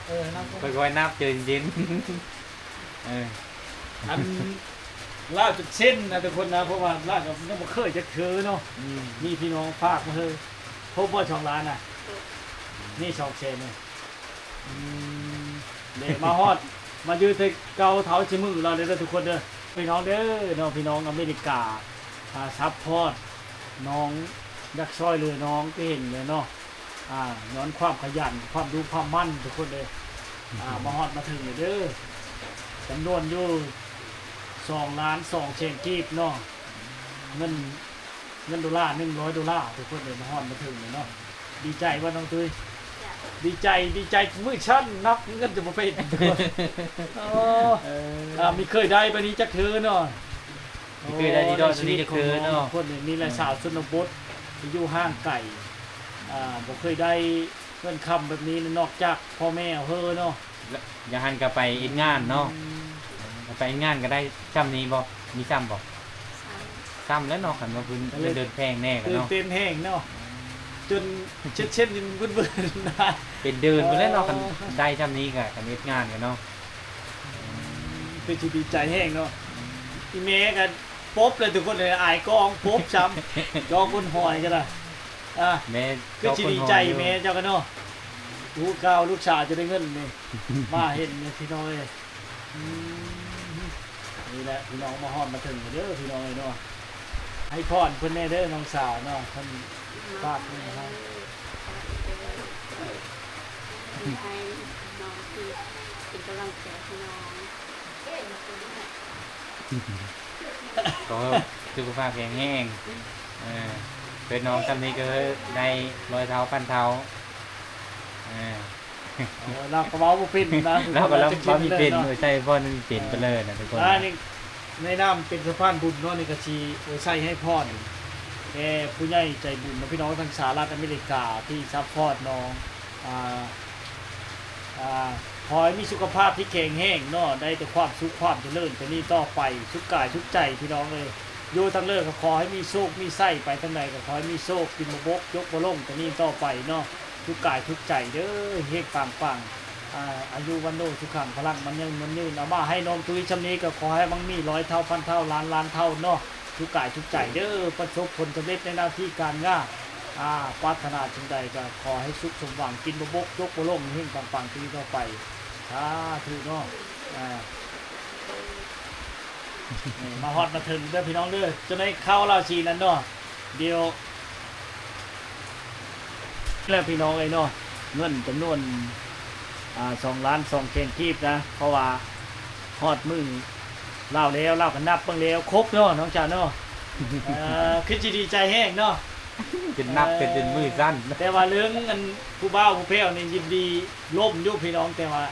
ເອີ ນັບ ຄ່ອຍໆນັບ ໃຈເຢັນໆ. ເອີ ອັນລາວຈົນເຊັນນະທຸກຄົນນະ ເພາະວ່າລາວກໍຍັງບໍ່ເຄີຍຈັກເທື່ອເນາະ. ອືມ ມີພີ່ນ້ອງຝາກມາເຮີ ຄົບບໍ່ສອງລ້ານນະ? ນີ້ສອງແສນນີ້. ອືມ ເດ້ ມາຮອດ ມາຢູ່ແຕ່ເກົ່າເທົ່າຊິມື້ລາວເດີທຸກຄົນເດີ ພີ່ນ້ອງເດີເນາະ. ພີ່ນ້ອງອາເມລິກາ ອ່າ ຊັບພອດນ້ອງ ຢາກຊ່ອຍເຫຼືອນ້ອງ ຄືເຫັນແຫຼະເນາະ. ອ່າ ຍ້ອນຄວາມຂະຫຍັນ ຄວາມດຸຄວາມໝັ່ນທຸກຄົນເອີຍ. ອ່າ ມາຮອດມາເຖິງແລ້ວເດີ ຈຳນວນຢູ່ສອງລ້ານສອງແສນກີບເນາະ. ເງິນ ເງິນໂດລາ ໜຶ່ງຮ້ອຍໂດລາທຸກຄົນເອີຍ. ມາຮອດມາເຖິງແລ້ວເນາະ. ດີໃຈບໍ່ນ້ອງຕຸ້ຍ? ດີໃຈ ດີໃຈ ມືສັ່ນ ນັບເງິນຈະບໍ່ເປັນ. ໂອ້ ເອີ ອ່າ ມີເຄີຍໄດ້ປານນີ້ຈັກເທື່ອເນາະ. ມີເຄີຍໄດ້ດີດອກ ໂອ້ ໃນຊີວິດຂອງນ້ອງ ນີ້ຈັກເທື່ອເນາະ. ຄົນນີ້ມີແຕ່ ອືມ ສາວຊົນນະບົດທີ່ຢູ່ຫ່າງໄກ ອ່າ ບໍ່ເຄີຍໄດ້ເງິນຄຳແບບນີ້ນອກຈາກພໍ່ແມ່ເຮົາເຮີເນາະ. ຢ່າງຫັ້ນກໍໄປເຮັດງານເນາະ. ອືມ ໄປເຮັດງານກໍໄດ້ຊ່ຳນີ້ບໍ່? ມີຊ່ຳບໍ່? ຊ່ຳ ຊ່ຳແລ້ວເນາະ ຄັນວ່າເພິ່ນເງິນເດືອນແພງແດ່ກໍເນາະ. ຕື່ນເຕັ້ນແຮງເນາະ ຈົນເຊັນໆ ຢູ່ບຶດໆ ເປັນເດືອນພຸ້ນແຫຼະເນາະ. ອໍ ຄັນໄດ້ຊ່ຳນີ້ກໍ ຄັນເຮັດງານກໍເນາະ. ຄືຊິດີໃຈແຮງເນາະ. ອີ່ແມ່ກໍປົບເລີຍທຸກຄົນເອີຍ ອາຍກ້ອງປົບຊ້ຳ ຈໍກົ້ນຫອຍກໍໄດ້. ອ່າ ແມ່ ຄືຊິດີໃຈແມ່ເຈົ້າກໍເນາະ. ຮູ້ຂ່າວລູກສາວຈະໄດ້ເງິນນີ້ ມາເຫັນນີ້ພີ່ນ້ອງເອີຍ. ອືມ ນີ້ແຫຼະພີ່ນ້ອງ ມາຮອດມາເຖິງແລ້ວເດີພີ່ນ້ອງເອີຍເນາະ. ໃຫ້ພອນເພິ່ນແດ່ເດີນ້ອງສາວເນາະ ເພິ່ນຝາກເງິນໃຫ້ ໃຫ້ນ້ອງທີ່ເປັນກຳລັງໃຈໃຫ້ນ້ອງ ຂໍສຸຂະພາບແຂງແຮງ ເອີ ເກີດນ້ອງຊ່ຳນີ້ກໍໄດ້ຮ້ອຍເທົ່າພັນເທົ່າ. ເອີ ເອີ ລາວກໍເວົ້າບໍ່ເປັນນະ ລາວກໍເວົ້າບໍ່ເປັນ ເອີ ໃຊ້ພອນເປັນໄປເລີຍນະທຸກຄົນ. ອ່າ ໃນນາມເປັນສະພານບຸນເນາະ ນີ້ກໍຊິ ໂອ ໃສ່ໃຫ້ພອນແດ່ຜູ້ໃຫຍ່ໃຈບຸນເນາະ ພີ່ນ້ອງທາງສະຫະລັດອາເມລິກາທີ່ຊັບພອດນ້ອງ ອ່າ ອ່າ ຂໍໃຫ້ມີສຸຂະພາບທີ່ແຂງແຮງເນາະ ໄດ້ແຕ່ຄວາມສຸກຄວາມຈະເລີນແຕ່ນີ້ຕໍ່ໄປ ສຸກກາຍສຸກໃຈພີ່ນ້ອງເອີຍ. ຢູ່ທາງເລີກກໍຂໍໃຫ້ມີໂຊກມີໄຊ ໄປທາງໃດກໍຂໍໃຫ້ມີໂຊກ ກິນບໍ່ບົກ ຈົກບໍ່ລົງແຕ່ນີ້ຕໍ່ໄປເນາະ. ສຸກກາຍສຸກໃຈເດີ ເຮັງໆ ປັງໆ ອາຍຸວັນໂນສຸຂັງພະລັງ ໝັ້ນຍືນ ຍືນຍືນ. ເອົາມາໃຫ້ນ້ອງຕຸ້ຍຊ່ຳນີ້ກໍຂໍໃຫ້ມັ່ງມີຮ້ອຍເທົ່າ ພັນເທົ່າ ລ້ານລ້ານເທົ່າເນາະ. ສຸກກາຍສຸກໃຈເດີ ປະສົບຜົນສຳເລັດໃນໜ້າທີ່ການງານ ອາ ປາດຖະໜາສິ່ງໃດກໍຂໍໃຫ້ສຸກສົມຫວັງ ກິນບໍ່ບົກ ຈົກບໍ່ລົງ ເຮັງໆ ປັງໆ ປີຕໍ່ໄປ ສາທຸເນາະ. ອາ ນີ້ມາຮອດມາເຖິງເດີພີ່ນ້ອງເດີ ຈົນໄດ້ເຂົ້າລາວຊີນັ້ນເນາະ. ດຽວ ແລ້ວພີ່ນ້ອງເອີຍເນາະ ເງິນຈຳນວນ ອ່າ ສອງລ້ານສອງແສນກີບນະ ເພາະວ່າຮອດມື້ລາວແລ້ວ ລາວກໍນັບເບິ່ງແລ້ວຄົບເນາະ ນ້ອງຈານເນາະ. ເອີ ຄືຊິດີໃຈແຮງເນາະ ຈົນນັບ ເອີ ຈົນມືສັ່ນ. ແຕ່ວ່າເລື່ອງອັນຜູ້ບ່າວຜູ້ແພ້ວນີ້ຍິນດີລົມຢູ່ພີ່ນ້ອງ ແຕ່ວ່າ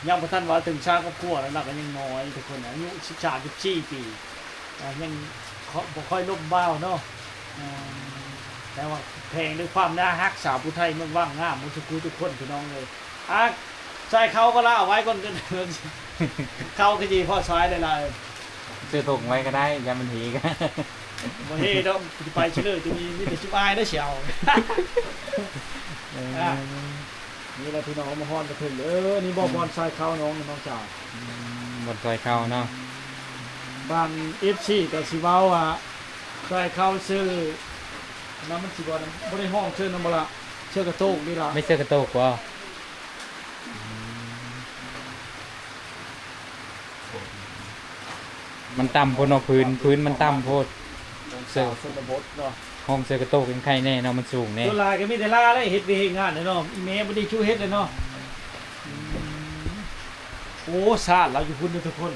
ຍັງບໍ່ທັນວ່າເຖິງຊາວຄອບຄົວ ລາວກໍຍັງນ້ອຍທຸກຄົນ ອາຍຸສິບສາມ ສິບສີ່ປີ ອ່າ ຍັງ ບໍ່ຄ່ອຍລົມບ່າວເນາະ. ເອີ ແຕ່ວ່າແພງດ້ວຍຄວາມໜ້າຮັກສາວຜູ້ໄທເມືອງວັງ ງາມໝົດທຸກຜູ້ທຸກຄົນພີ່ນ້ອງເອີຍ. ອາ ໃສ່ເຂົ້າກໍລາວໄວ້ກ່ອນ ເຂົ້າຄືຊິພໍຊາຍຫຼາຍໆ ຊື້ຖົງໄວ້ກໍໄດ້ ຢ້ານມັນເຮກະ ບໍ່ເຮດອກ ຊິໄປຊິເລີຍ ຈະມີ ມີແຕ່ຈຸບອາຍເດີ ຊິເອົາ. ເອີ ອາ ນີ້ລະພີ່ນ້ອງ ມາຮອດມາເຖິງເດີ. ນີ້ບໍ່ ອືມ ບ່ອນຊອຍເຂົ້ານ້ອງ ນ້ອງສາວ. ອືມ ບ່ອນຊອຍເຂົ້າເນາະ. ບາງເອັຟຊີກໍຊິເວົ້າວ່າຊອຍເຂົ້າເສື້ອ ອັນນັ້ນມັນຊິບໍ່ ບໍ່ໄດ້ຮ້ອງເສື້ອນັ້ນບໍ່ລະ? ເສື້ອກະໂຕກນີ້ລະ. ແມ່ນເສື້ອກະໂຕກບໍ່? ອືມ ມັນຕ່ຳໂພດເນາະ ພື້ນ ພື້ນມັນຕ່ຳໂພດ. ເສື້ອ ຊາວຊົນນະບົດເນາະ ຫ້ອງເສື້ອກະໂຕກຍັງໄຄແດ່ເນາະ ມັນສູງແດ່. ສ່ວນຫຼາຍກໍມີແຕ່ລາວແຫຼະ ເຮັດວຽກເຮັດງານເນາະ. ອີແມ່ບໍ່ໄດ້ຊູເຮັດເລີຍເນາະ. ອືມ ໂອ້ ຊາດລາວຢູ່ພຸ້ນເດີທຸກຄົນ.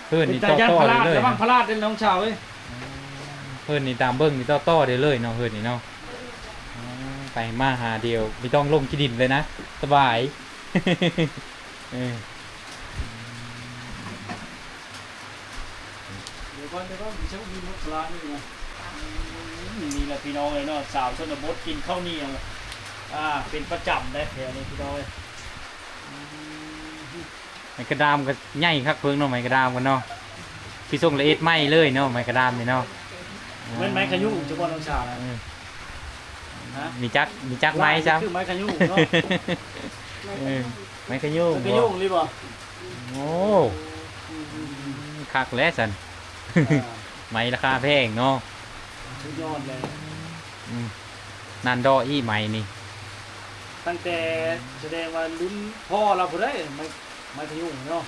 ເຮືອນນີ້ ເປັນຕາຢ້ານພະລາດ ເລີຍ ລະວັງພະລາດເດີນ້ອງສາວເອີຍ. ເຮືອນນີ້ຕາມເບິ່ງນີ້ຕໍ່ໆ ໄດ້ເລີຍເນາະ ເຮືອນນີ້ເນາະ. ອໍ ໄປມາຫາດຽວ ບໍ່ຕ້ອງລົງຂີ້ດິນເລີຍນະ ສະບາຍ. ເອີ ດຽວກ່ອນ ດຽວກ່ອນ ມີຊັກ ມີໝົດປະລານີ້ນະ. ອືມ ນີ້ລະພີ່ນ້ອງເອີຍເນາະ ສາວຊົນນະບົດກິນເຂົ້າໜຽວ ອ່າ ເປັນປະຈຳເດ້ແຖວນີ້ພີ່ນ້ອງເອີຍ. ອືມ ໄມ້ກະດາມກໍໃຫຍ່ຄັກເພິ່ງເນາະ ໄມ້ກະດາມກັນເນາະ. ຄືຊົງລະເອັດໄມ້ເລີຍເນາະ ໄມ້ກະດາມນີ້ເນາະ. ແມ່ນໄມ້ຂະຍຸງ ເຈົ້າບໍ່ນ້ອງສາວນະ? ເອີ ຮະ? ມີຈັກ ມີຈັກໄມ້ຊ້ຳ ຄືໄມ້ຂະຍຸງເນາະ. ເອີ ໄມ້ຂະຍຸງ ໄມ້ຂະຍຸງ ບໍ່ ນີ້ບໍ່? ໂອ້ ອືມ ຄັກແຫຼະຊັ້ນ. ອ່າ ໄມ້ລາຄາແພງເນາະ ສຸດຍອດເລີຍ. ອືມ ນັນດອອີໄມ້ນີ້ ຕັ້ງແຕ່ສະແດງວ່າລຸ້ນພໍ່ລາວພຸ້ນເດ້ ໄມ້ ໄມ້ຂະຍຸງເນາະ.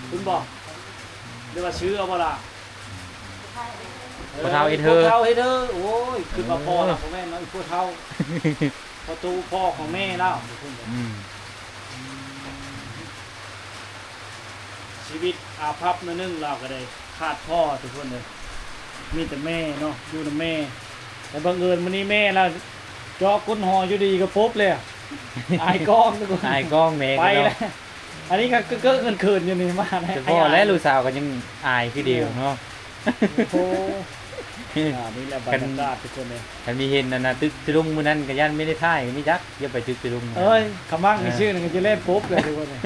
ຄຸນບອກ ຫຼືວ່າຊື້ເອົາບໍ່ລະ? ເອີ ພໍ່ເຖົ້າເຮັດເຮີ ພໍ່ເຖົ້າເຮັດເຮີ. ໂອ້ຍ ຄືວ່າພໍ່ລາວ ເອີ ບໍ່ແມ່ນເນາະ ອີ່ພໍ່ເຖົ້າ ພໍ່ຕູ້ພໍ່ຂອງແມ່ລາວ. ອືມ ອືມ ຊີວິດອາພັບໜ້ອຍໜຶ່ງ ລາວກໍໄດ້ຂາດພໍ່ທຸກຄົນເອີຍ. ມີແຕ່ແມ່ເນາະ ຢູ່ນຳແມ່ ແຕ່ບັງເອີນມື້ນີ້ແມ່ລາວເຈາະກົ້ນຫໍຢູ່ດີກໍປົບແລ້ວ. ອາຍກ້ອງທຸກຄົນ ອາຍກ້ອງແມ່ ໄປແລ້ວ. ອັນນີ້ກໍເກີກໆເຂີນໆຢູ່ນີ້ມາ ແຕ່ພໍ່ແລະລູກສາວກໍຍັງອາຍຄືເດີມເນາະ. ໂອ້ ອ່າ ນີ້ແຫຼະບັນຍາກາດທຸກຄົນເອີຍ. ຄັນມີເຫັນອັນນ່າຕຶກຈະລຸງມື້ນັ້ນກໍຢ້ານບໍ່ໄດ້ຖ່າຍ ມີຈັກ ຢ່າໄປຕຶກຈະລຸງ. ເອີຍ ຂະມັງ ເອີ ຊື່ໆ ນີ້ກໍຈະແລ່ນປົບແລ້ວທຸກຄົນເອີຍ.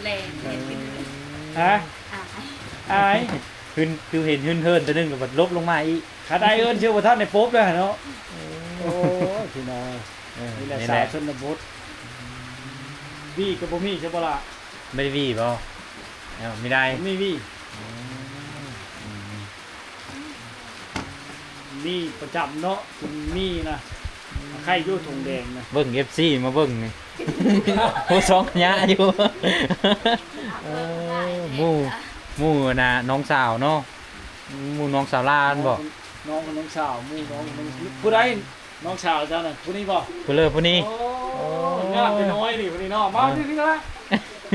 ແລ່ນ ຮະ? ອາຍ ອາຍ ຂຶ້ນ ຄືເຫັນຫຶນເຫີນຕົວໜຶ່ງກໍບັດຫຼົບລົງມາອີກ. ຄັນອ້າຍເອີ້ນຊື່ບໍ່ທັນໄດ້ປົບແລ້ວເນາະ. ໂອ້ຍ ພີ່ນ້ອງ ເອີ ນີ້ແຫຼະ ນີ້ແຫຼະ ສາວຊົນນະບົດ. ຫວີກໍບໍ່ມີໃຊ່ບໍ່ລະ? ບໍ່ໄດ້ຫວີບໍ່? ເອົາ ມີໄດ້ ມີຫວີ. ອືມ ອືມ ມີປະຈຳເນາະ ມີນະ ໃຄ່ຢູ່ຖົງແດງນະ. ເບິ່ງເອັຟຊີມາເບິ່ງນີ້ ໂອ້ ສອງຍະຢູ່. ເອີ ໝູ່ ໝູ່ນະ ນ້ອງສາວເນາະ ໝູ່ນ້ອງສາວຫຼານບໍ? ນ້ອງ ນ້ອງສາວ ໝູ່ນ້ອງ ນ້ອງ ຜູ້ໃດ? ນ້ອງສາວເຈົ້ານະ ຜູ້ນີ້ບໍ? ຜູ້ເລີ ຜູ້ນີ້. ໂອ້ ໂອ້ ງາມແຕ່ນ້ອຍນີ້ ຜູ້ນີ້ເນາະ. ມາ ເອີ ນີ້ລະ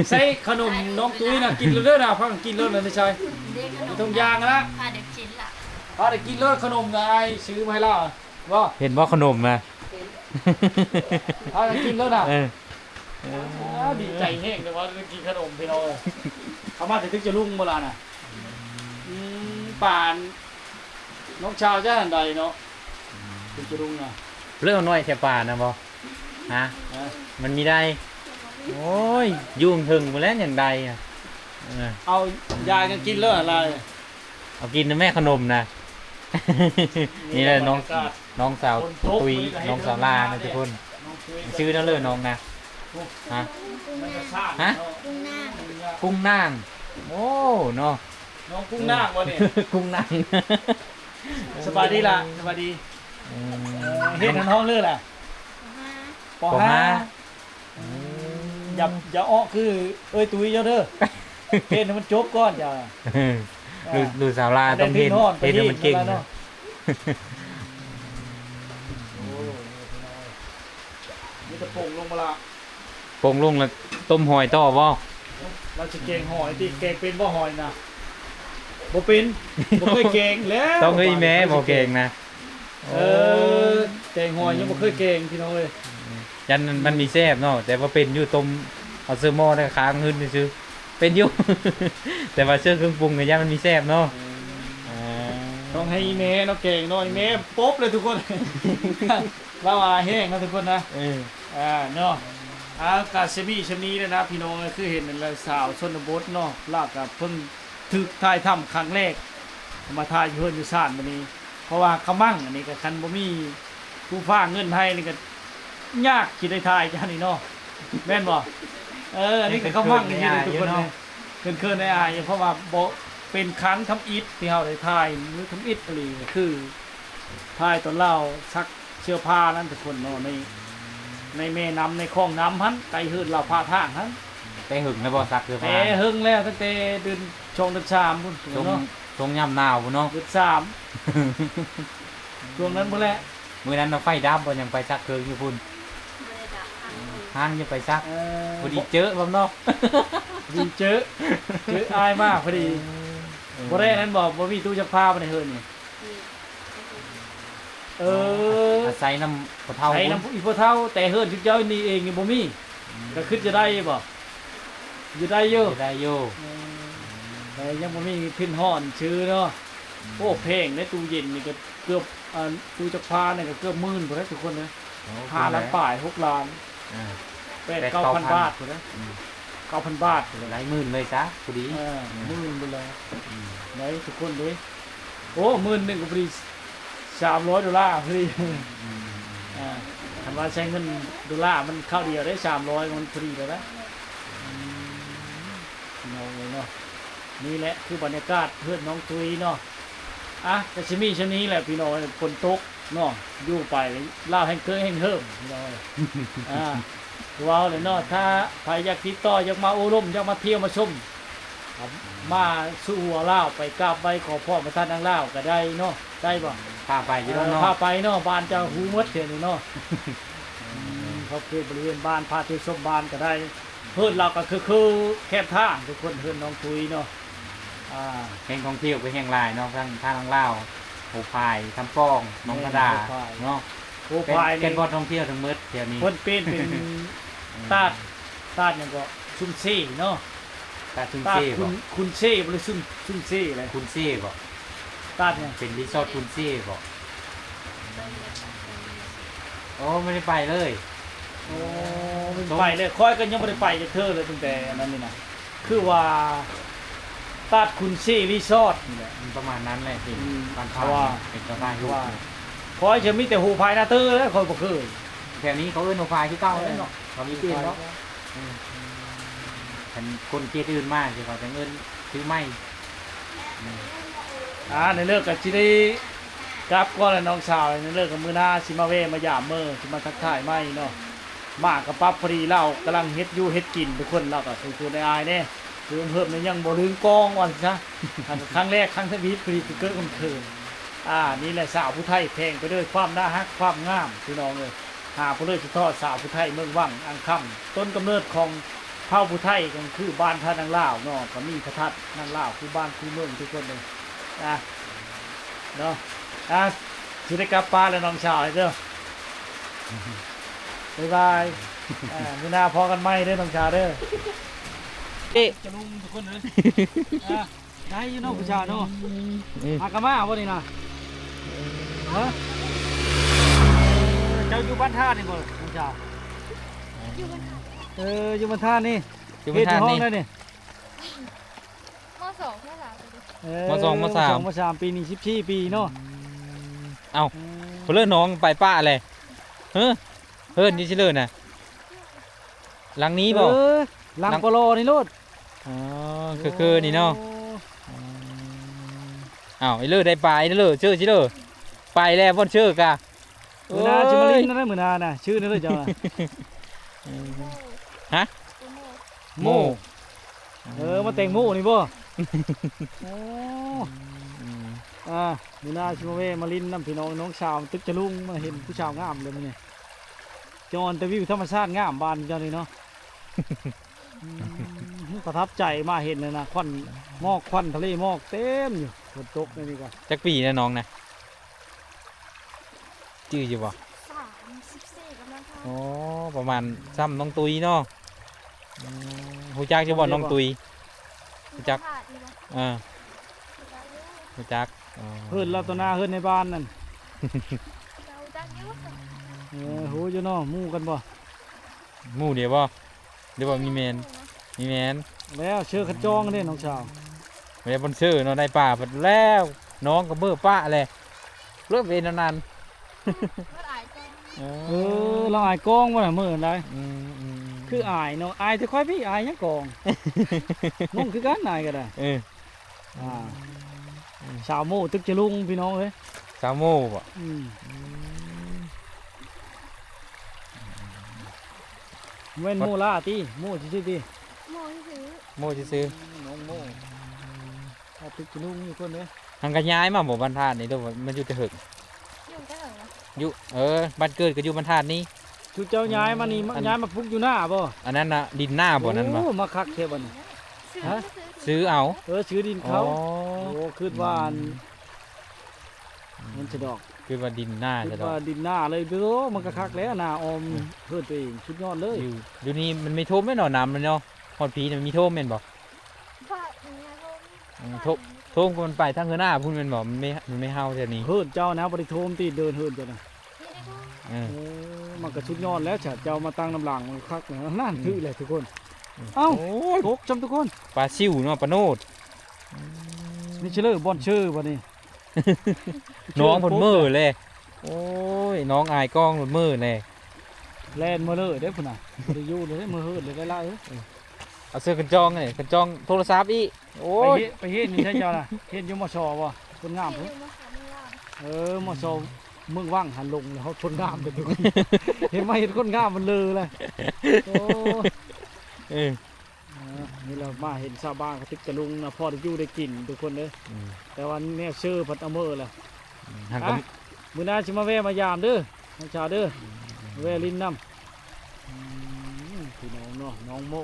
ໃສ່ຂະໜົມນ້ອງຕຸ້ຍນະ ກິນໂລດເດີນະ ພາກັນກິນໂລດນະ ໃສ່ ເດ້ ຂະໜົມ ໃນຖົງຢາງນະ ພາເດັກກິນລະ ພາເດັກກິນໂລດ ຂະໜົມນະ ອ້າຍຊື້ມາໃຫ້ລາວບໍ? ເຫັນບໍ່ຂະໜົມນະ? ເຫັນ ພາກັນກິນໂລດນະ. ເອີ ເອີ ອ່າ ດີໃຈແຮງເດ້ວ່າໄດ້ກິນຂະໜົມພີ່ນ້ອງ. ເຂົ້າມາແຕ່ຕຶກຈະລຸງບໍ່ລະນະ? ອືມ ປານ ນ້ອງຊາວຈະອັນໃດເນາະ ເປັນຈະລຸງນະ. ເລີກເອົາໜ້ອຍແທ້ປານະບໍ່? ຮະ? ຮະ? ມັນມີໄດ້. ໂອ້ຍ ຢູ່ເທິງພຸ້ນແຫຼະຍັງໄດ້. ເອີ ເອົາຢາຍກັນກິນເລີຍລະ. ເອົາກິນນະແມ່ຂະໜົມນະ. ນີ້ແຫຼະ ນີ້ແຫຼະ ນ້ອງ ບັນຍາກາດ ນ້ອງສາວຕຸ້ຍ ນ້ອງສາວລານະທຸກຄົນ. ຊື່ແນວເລີນ້ອງນະ? ຮະ? ກຸ້ງນາງ ຮະ? ກຸ້ງນາງ ກຸ້ງນາງ. ໂອ້ ເນາະ ນ້ອງກຸ້ງນາງບໍ່ນີ້? ກຸ້ງນາງ. ສະບາຍດີລະ ສະບາຍດີ. ອືມ ເອີ ຮຽນຫ້ອງເລີລະ? ປ.ຫ້າ ປ.ຫ້າ. ອືມ ຢ່າ ຢ່າອອກຄືເອີຍຕຸ້ຍເຈົ້າເດີ ຮຽນໃຫ້ມັນຈົບກ່ອນເຈົ້າ. ເອີ ລູກສາວລາຕ້ອງຮຽນ ຮຽນໃຫ້ມັນເກັ່ງ. ໂອ້ຍ ມີແຕ່ປົງລົງມາລະ ປົງລົງແລ້ວຕົ້ມຫອຍຕໍ່ບໍ່? ລາວຊິແກງຫອຍຕິ ແກງເປັນບໍ່ຫອຍນະ? ບໍ່ເປັນ ບໍ່ເຄີຍແກງແລ້ວ. ຕ້ອງເອີຍແມ່ບໍ່ແກງນະ. ເອີ ແກງຫອຍຍັງບໍ່ເຄີຍແກງພີ່ນ້ອງເອີຍ. ຢ້ານມັນມີແຊບເນາະ ແຕ່ວ່າເປັນຢູ່ ຕົ້ມເອົາເຊີໝໍ້ແລ້ວຄ້າງຫຶດຊື່ໆ ເປັນຢູ່ ແຕ່ວ່າເຊີເຄື່ອງປຸງກໍຢ້ານມັນມີແຊບເນາະ. ເອີ ຕ້ອງໃຫ້ອີ່ແມ່ເນາະແກງເນາະ ອີ່ແມ່ປົບເລີຍທຸກຄົນ. ລາວວ່າແຫ້ງເນາະທຸກຄົນນະ. ເອີ ອ່າ ເນາະ ອ່າ ກະຊິມີສ່ຳນີ້ແຫຼະນະພີ່ນ້ອງເອີຍ. ຄືເຫັນນັ້ນແຫຼະ ສາວຊົນນະບົດເນາະ ລາວກະເພິ່ງຖືກຖ່າຍທຳຄັ້ງແລກ ມາຖ່າຍຢູ່ເຮືອນຢູ່ຊານມື້ນີ້ ເພາະວ່າຂະມັງອັນນີ້ກະ ຄັນບໍ່ມີຜູ້ຝາກເງິນໃຫ້ນີ້ກະ ຍາກຊິໄດ້ຖ່າຍຈາກນີ້ເນາະ ແມ່ນບໍ່? ເອີ ອັນນີ້ກໍຄຳຫວັງດີເດ້ທຸກຄົນເນາະ ເຂີນໆ ອາຍໆ ເພາະວ່າບໍ່ ເປັນຄັ້ງທຳອິດທີ່ເຮົາໄດ້ຖ່າຍ ມື້ທຳອິດອີ່ຫຼີ ກໍຄືຖ່າຍຕອນລາວຊັກເສື້ອຜ້ານັ້ນທຸກຄົນເນາະ ໃນ ໃນແມ່ນ້ຳ ໃນຄອງນ້ຳຫັ້ນ ໃກ້ເຮືອນລາວພາທາງຫັ້ນ. ແຕ່ຫຶງແລ້ວບໍ່ ຊັກເສື້ອຜ້າ? ແຕ່ຫຶງແລ້ວ ຕັ້ງແຕ່ເດືອນສອງ ເດືອນສາມພຸ້ນເນາະ ຊ່ວງຍາມໜາວພຸ້ນເນາະ ເດືອນສາມ ຊ່ວງນັ້ນພຸ້ນແຫຼະ. ມື້ນັ້ນນະໄຟດັບບໍ່ ຍັງໄປຊັກເຄື່ອງຢູ່ພຸ້ນ ບໍ່ໄດ້ດັບ ຫາງຍັງໄປຊັກ ເອີ ພໍດີເຈີພວກເນາະ ພໍດີເຈີ ເຈີອ້າຍມາພໍດີ ເອີ ບໍ່ໄດ້ນັ້ນບໍ່ ບໍ່ມີຕູ້ຊັກຜ້າບໍ່ໃນເຮືອນນີ້? ມີ ເອີ ອາໄສນຳພໍ່ເຖົ້າ ໃຊ້ນຳອີ່ພໍ່ເຖົ້າ ແຕ່ເຮືອນຈຸເຈົ້ານີ້ເອງຍັງບໍ່ມີ ອືມ ກໍຄິດຈະໄດ້ບໍ່? ຢູ່ໄດ້ຢູ່ ຢູ່ໄດ້ຢູ່ ເອີ ແຕ່ຍັງບໍ່ມີທຶນຮອນຊື້ເນາະ ອືມ ໂອ້ ແພງເດ້ ຕູ້ເຢັນນີ້ກໍເກືອບ ອ່າ ຕູ້ຊັກຜ້ານີ້ກໍເກືອບໝື່ນພຸ້ນແຫຼະທຸກຄົນເອີຍ ໂອ້ ຫ້າລ້ານປາຍ ຫົກລ້ານ ອ່າ ແປດເກົ້າພັນບາດພຸ້ນເດ້ ອືມ ເກົ້າພັນບາດພຸ້ນເດ້ ຫຼາຍໝື່ນເລີຍຊະ ພໍດີ ເອີ ໝື່ນພຸ້ນແຫຼະ ອືມ ໄດ້ທຸກຄົນເດ້ ໂອ້ ໝື່ນໜຶ່ງກໍພໍດີ ສາມຮ້ອຍໂດລາພໍດີ ອືມ ອ່າ ຄັນວ່າໃຊ້ເງິນໂດລາມັນຄາວດຽວໄດ້ສາມຮ້ອຍ ມັນພໍດີແລ້ວນະ ອືມ ພີ່ນ້ອງເອີຍເນາະ ນີ້ແຫຼະຄືບັນຍາກາດເຮືອນນ້ອງຕຸ້ຍເນາະ ອ່ະ ກໍຊິມີຊ່ຳນີ້ແຫຼະພີ່ນ້ອງເອີຍ ຝົນຕົກເນາະ ຢູ່ໄປລາວແຮ່ງເກີດແຮ່ງເຮີມພີ່ນ້ອງເອີຍ ອ່າ ຄືເວົ້າແຫຼະເນາະ ຖ້າໃຜຢາກຕິດຕໍ່ ຢາກມາໂອ້ລົມ ຢາກມາທ່ຽວມາຊົມ ມາສູ່ຫົວລາວ ໄປກາບໄຫວ້ຂໍພອນພະທາດນາງລາວກໍໄດ້ເນາະ ໄດ້ບໍ່? ພາໄປຢູ່ເນາະ ເອີ ເນາະ ພາໄປເນາະ ບ້ານເຈົ້າຮູ້ໝົດແຖວນີ້ເນາະ ອືມ ຂອບເຂດບໍລິເວນບ້ານ ພາທ່ຽວຊົມບ້ານກໍໄດ້ ເຮືອນລາວກໍຄືໆ ແຄມທາງທຸກຄົນ ເຮືອນນ້ອງຕຸ້ຍເນາະ ອ່າ ແຫຼ່ງທ່ອງທ່ຽວກໍແຮ່ງຫຼາຍເນາະ ທັງທາງລາວ ໂພພາຍ ຄຳປອງ ໜອງທາດາ ແມ່ນ ໂພພາຍ ເນາະ ໂພພາຍ ເປັນ ນີ້ ເປັນບ່ອນທ່ອງທ່ຽວທັງໝົດແຖວນີ້ ເພິ່ນປ່ຽນເປັນ ອືມ ຕາດ ຕາດຫຍັງເກາະ ຊຸນເຊເນາະ ຕາດຊຸນເຊ ຕາດຄຸນ ບໍ່? ຄຸນເຊ ບໍ່ໄດ້ຊຸນ ຊຸນເຊແຫຼະ ຄຸນເຊບໍ່? ຕາດຫຍັງ? ເປັນຣີສອດຄຸນເຊບໍ່? ໂອ້ ບໍ່ໄດ້ໄປເລີຍ ໂອ້ ບໍ່ໄດ້ໄປເລີຍ ຂ້ອຍກໍຍັງບໍ່ໄດ້ໄປຈັກເທື່ອເລີຍ ຕັ້ງແຕ່ອັນນັ້ນນີ້ນະ ຄືວ່າ ຕາດຄຸນເຊຣີສອດນີ້ແຫຼະ ມັນປະມານນັ້ນແຫຼະ ເຫັນ ອືມ ຜ່ານໆ ເພາະວ່າ ເປັນກາຖ່າຍຮູບ ຂ້ອຍຈະມີແຕ່ໂພພາຍນາເຕີແຫຼະ ຂ້ອຍບໍ່ເຄີຍ ແຖວນີ້ເຂົາເອີ້ນໂພພາຍຄືເກົ່າແຫຼະເນາະ ເອີ ເຂົາມີປ່ຽນເນາະ ອືມ ຄັນຄົນເຂດອື່ນມາຊິເຂົາຈະເອີ້ນຊື່ໃໝ່ ອືມ ອ່າ ໃນເລີກກໍຊິໄດ້ກັບກ່ອນແຫຼະນ້ອງສາວ ໃນເລີກກໍມື້ໜ້າຊິມາແວ່ມາຢາມເມີ ຊິມາທັກທາຍໃໝ່ເນາະ ໝາກະປັບພໍດີ ລາວກຳລັງເຮັດຢູ່ເຮັດກິນທຸກຄົນ ລາວກໍຄືໆ ອາຍໆ ແດ່ ຄືເຮີບໆ ຍັງບໍ່ລືມກອງວ່າຊັ້ນຊະ ຄັ້ງແລກຄັ້ງທຳອິດ ພໍດີກໍເກີດເຂີນໆ ອ່າ ນີ້ແຫຼະສາວຜູ້ໄທ ແຝງໄປດ້ວຍຄວາມໜ້າຮັກຄວາມງາມ ພີ່ນ້ອງເອີຍ ຫາບໍ່ເລີຍສະເທາະສາວຜູ້ໄທເມືອງວັງອ່າງຄຳ ຕົ້ນກຳເນີດຂອງເຜົ່າຜູ້ໄທກໍຄືບ້ານທ່ານາງລາວເນາະ ກໍມີພະທາດນາງລາວຄູ່ບ້ານຄູ່ເມືອງທຸກຄົນເລີຍ ອ່າ ເນາະ ອ່າ ຊິໄດ້ກັບປະແລ້ວນ້ອງສາວເດີ ບາຍບາຍ ອ່າ ມື້ໜ້າພໍ້ກັນໃໝ່ເດີນ້ອງສາວເດີ ເອະ ຈະລົງທຸກຄົນເດີ ອ່າ ໄດ້ຢູ່ເນາະຜູ້ສາວເນາະ ອືມ ຫາກະມາບໍ່ນີ້ນະ ຮະ ເຈົ້າຢູ່ບ້ານທ່ານີ້ບໍ່ນ້ອງສາວ? ຢູ່ບ້ານທ່າ ເອີ ຢູ່ບ້ານທ່ານີ້ ຢູ່ບ້ານທ່ານີ້ ເຮັດຫ້ອງໄດ້ນີ້ ມໍສອງ ມໍສາມ ເອີ ມໍສອງ ມໍສາມ ມໍສອງ ມໍສາມ ປີນີ້ສິບສີ່ປີເນາະ ອືມ ເອົ້າ ເອີ ເພິ່ນເລີ້ນນ້ອງໄປປະແຫຼະ ເຮີ ເຮືອນຢູ່ຊິເລີ້ນນະ ຫຼັງນີ້ບໍ່? ເອີ ຫຼັງ ຫຼັງ ປລ ນີ້ໂລດ ອໍ ຄືໆ ນີ້ເນາະ ໂອ້ ອືມ ອ້າວ ໄອ້ເລີ້ໄດ້ປາ ໄອ້ເລີ້ເຊີຊິເລີ້ ໄປແລ້ວບ່ອນເຊີກະ ມື້ໜ້າຊິມາຫຼິ້ນນະ ມື້ໜ້ານະ ຊື່ນັ້ນເລີ້ເຈົ້າ ຮະ? ໂມ ເອີ ມາແຕ່ງໂມນີ້ບໍ່? ໂອ້ ອືມ ອ່າ ມື້ໜ້າຊິມາແວ່ມາຫຼິ້ນນຳພີ່ນ້ອງ ນ້ອງສາວຕຶກຈະລຸງ ມາເຫັນຜູ້ສາວງາມເລີຍມື້ນີ້ ຈອນແຕ່ວິວທຳມະຊາດງາມບ້ານເຈົ້ານີ້ເນາະ ອືມ ປະທັບໃຈມາເຫັນນະ ຄວັນໝອກ ຄວັນທະເລໝອກເຕັມຢູ່ ຝົນຕົກແນວນີ້ກະ ຈັກປີແລ້ວນ້ອງນະ? ຈື່ຢູ່ບໍ່? ສິບສາມ ສິບສີ່ ກຳລັງເຂົ້າ ອໍ ປະມານຊ່ຳນ້ອງຕຸ້ຍເນາະ ອືມ ຮູ້ຈັກຢູ່ບໍ່ນ້ອງຕຸ້ຍ? ຮູ້ຈັກ ເອີ ຮູ້ຈັກ ອໍ ເຮືອນລາວຕໍ່ໜ້າເຮືອນໃນບ້ານນັ້ນ ເອີ ຮູ້ຢູ່ເນາະ ໝູ່ກັນບໍ່? ໝູ່ດຽວບໍ່? ຫຼືວ່າມີແມ່ນ? ມີແມ່ນ ແລ້ວເຊີຄັນຈອງເດ້ນ້ອງສາວ ບໍ່ໄດ້ບ່ອນເຊີເນາະ ໄດ້ປາເບິດແລ້ວ ນ້ອງກໍເບີປະແຫຼະ ເລີກເວນນັ້ນ ເອີ ລາວອາຍກ້ອງບໍ່ລະ ມື້ໃດ? ອືມໆ ຄືອາຍເນາະ ອາຍແຕ່ຂ້ອຍພີ້ ອາຍຫຍັງກ້ອງ? ງົງຄືກັນ ອາຍກໍໄດ້ ເອີ ອ່າ ອືມ ຊາວໂມຕຶກຈະລຸງ ພີ່ນ້ອງເອີຍ ຊາວໂມບໍ? ອືມ ອືມ ແມ່ນໂມລາຕິ ໂມຊື່ໆຕິ ໂມຊື່ໆ ໂມຊື່ໆ ອືມ ນ້ອງໂມ ອືມ ອ່າ ຕຶກຈະລຸງຢູ່ເພິ່ນເດ້ ຫັ້ນກໍຍ້າຍມາບໍ່ ບ້ານທາດນີ້ ຫຼືວ່າມັນຢູ່ແຕ່ເຫິງ? ຢູ່ແຕ່ເຫິງນະ ຢູ່ ເອີ ບ້ານເກີດກໍຢູ່ບ້ານທາດນີ້ ຊຸມເຈົ້າຍ້າຍມານີ້ ອືມ ມາ ອັນ ຍ້າຍມາປຸກຢູ່ໜ້າບໍ່? ອັນນັ້ນນະ ດິນໜ້າບໍ່ນັ້ນບໍ່? ໂອ້ ມາຄັກແທ້ບັດນີ້ ຊື້ ຮະ? ຊື້ເອົາ ເອີ ຊື້ດິນເຂົາ ອໍ ໂອ້ ຄິດວ່າອັນ ອືມ ມັນສະດອກ ຄິດວ່າດິນໜ້າ ຄິດວ່າດິນໜ້າເລີຍ ໂອ້ ມັນກໍຄັກແລ້ວ ໜ້າອ້ອມ ອືມ ເຮືອນຕົວເອງ ສຸດຍອດເລີຍ ຢູ່ ຢູ່ນີ້ມັນມີຖ້ວມແມ່ນເນາະ ນ້ຳມັນເນາະ ຮອດພີມັນມີຖ້ວມແມ່ນບໍ່? ອືມ ຖ້ວມ ຖ້ວມກໍມັນໄປທາງເຮືອນໜ້າພຸ້ນແມ່ນບໍ່? ມັນໄມ່ ມັນໄມ່ເຮົາແຖວນີ້ ເຮືອນເຈົ້ານະບໍ່ໄດ້ຖ້ວມຕິ ເດີ່ນເຮືອນເຈົ້ານະ ເອີ ເອີ ມັນກໍສຸດຍອດແລ້ວ ເຈົ້າມາຕັ້ງນຳຫຼັງມັນຄັກແລ້ວ ນັ້ນ ອືມ ຖືກແລ້ວທຸກຄົນ ອືມ ເອົ້າ ໂອ້ຍ ຕົກຊ້ຳທຸກຄົນ ປາຊິວເນາະ ປາໂນດ ອືມ ນີ້ເຊີເລີ ບ່ອນເຊີບັດນີ້ ນ້ອງເພິ່ນເມີແຫຼະ ໂອ້ຍ ນ້ອງອາຍກ້ອງເພິ່ນເມີແຫຼະ ແລ່ນເມີເລີຍເດ້ພຸ້ນນະ ບໍ່ໄດ້ຢູ່ເລີຍເດ້ ເມືອເຮືອນເລີຍໄດ້ລະເອີຍ ເອີ ເອົາເສື້ອກັນຈອງນີ້ ກັນຈອງໂທລະສັບອີກ ໂອ້ຍ ໄປເຮັດ ໄປເຮັດຢູ່ໃສເຈົ້ານະ ເຮັດຢູ່ ມສ ບໍ່? ຄົນງາມພຸ້ນ ເອີ ມສ ເມືອງວັງຫັ້ນ ລົງແລ້ວຄົນງາມເດ້ທຸກຄົນ ເຫັນມາເຮັດຄົນງາມມັນເລີຍ ໂອ້ຍ ເອີ ເອີ ນີ້ແຫຼະ ມາເຫັນຊາວບ້ານເຂົາຕຶກຈະລຸງນະ ພໍໄດ້ຢູ່ໄດ້ກິນທຸກຄົນເອີຍ ອືມ ແຕ່ວ່າແນວເຊີພັດເອົາເມີແຫຼະ ອືມ ຫາກ ອ່ະ ມື້ໜ້າຊິມາແວ່ມາຢາມເດີ ນ້ອງຊາເດີ ອືມ ແວ່ຫຼິ້ນນຳ ອືມ ພີ່ນ້ອງເນາະ ນ້ອງໂມ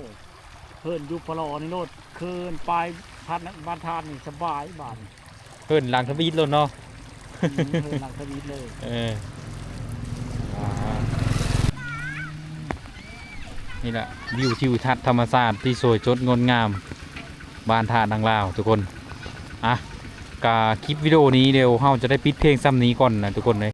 ເຮືອນຢູ່ປະຫຼໍນີ້ໂລດ ຄືນປາຍພັດນະ ບ້ານທາດນີ້ສະບາຍບາດນີ້ ເຮືອນຫຼັງທຳອິດໂລດເນາະ ອືມ ເຮືອນຫຼັງທຳອິດເລີຍ ເອີ ອ່າ ນີ້ແຫຼະ ວິວທິວທັດທຳມະຊາດທີ່ສວຍສົດງົດງາມ ບ້ານທ່ານາງລາວທຸກຄົນ ອ່ະ ກະຄລິບວິດີໂອນີ້ດຽວເຮົາຈະໄດ້ປິດພຽງສ່ຳນີ້ກ່ອນນະທຸກຄົນເອີຍ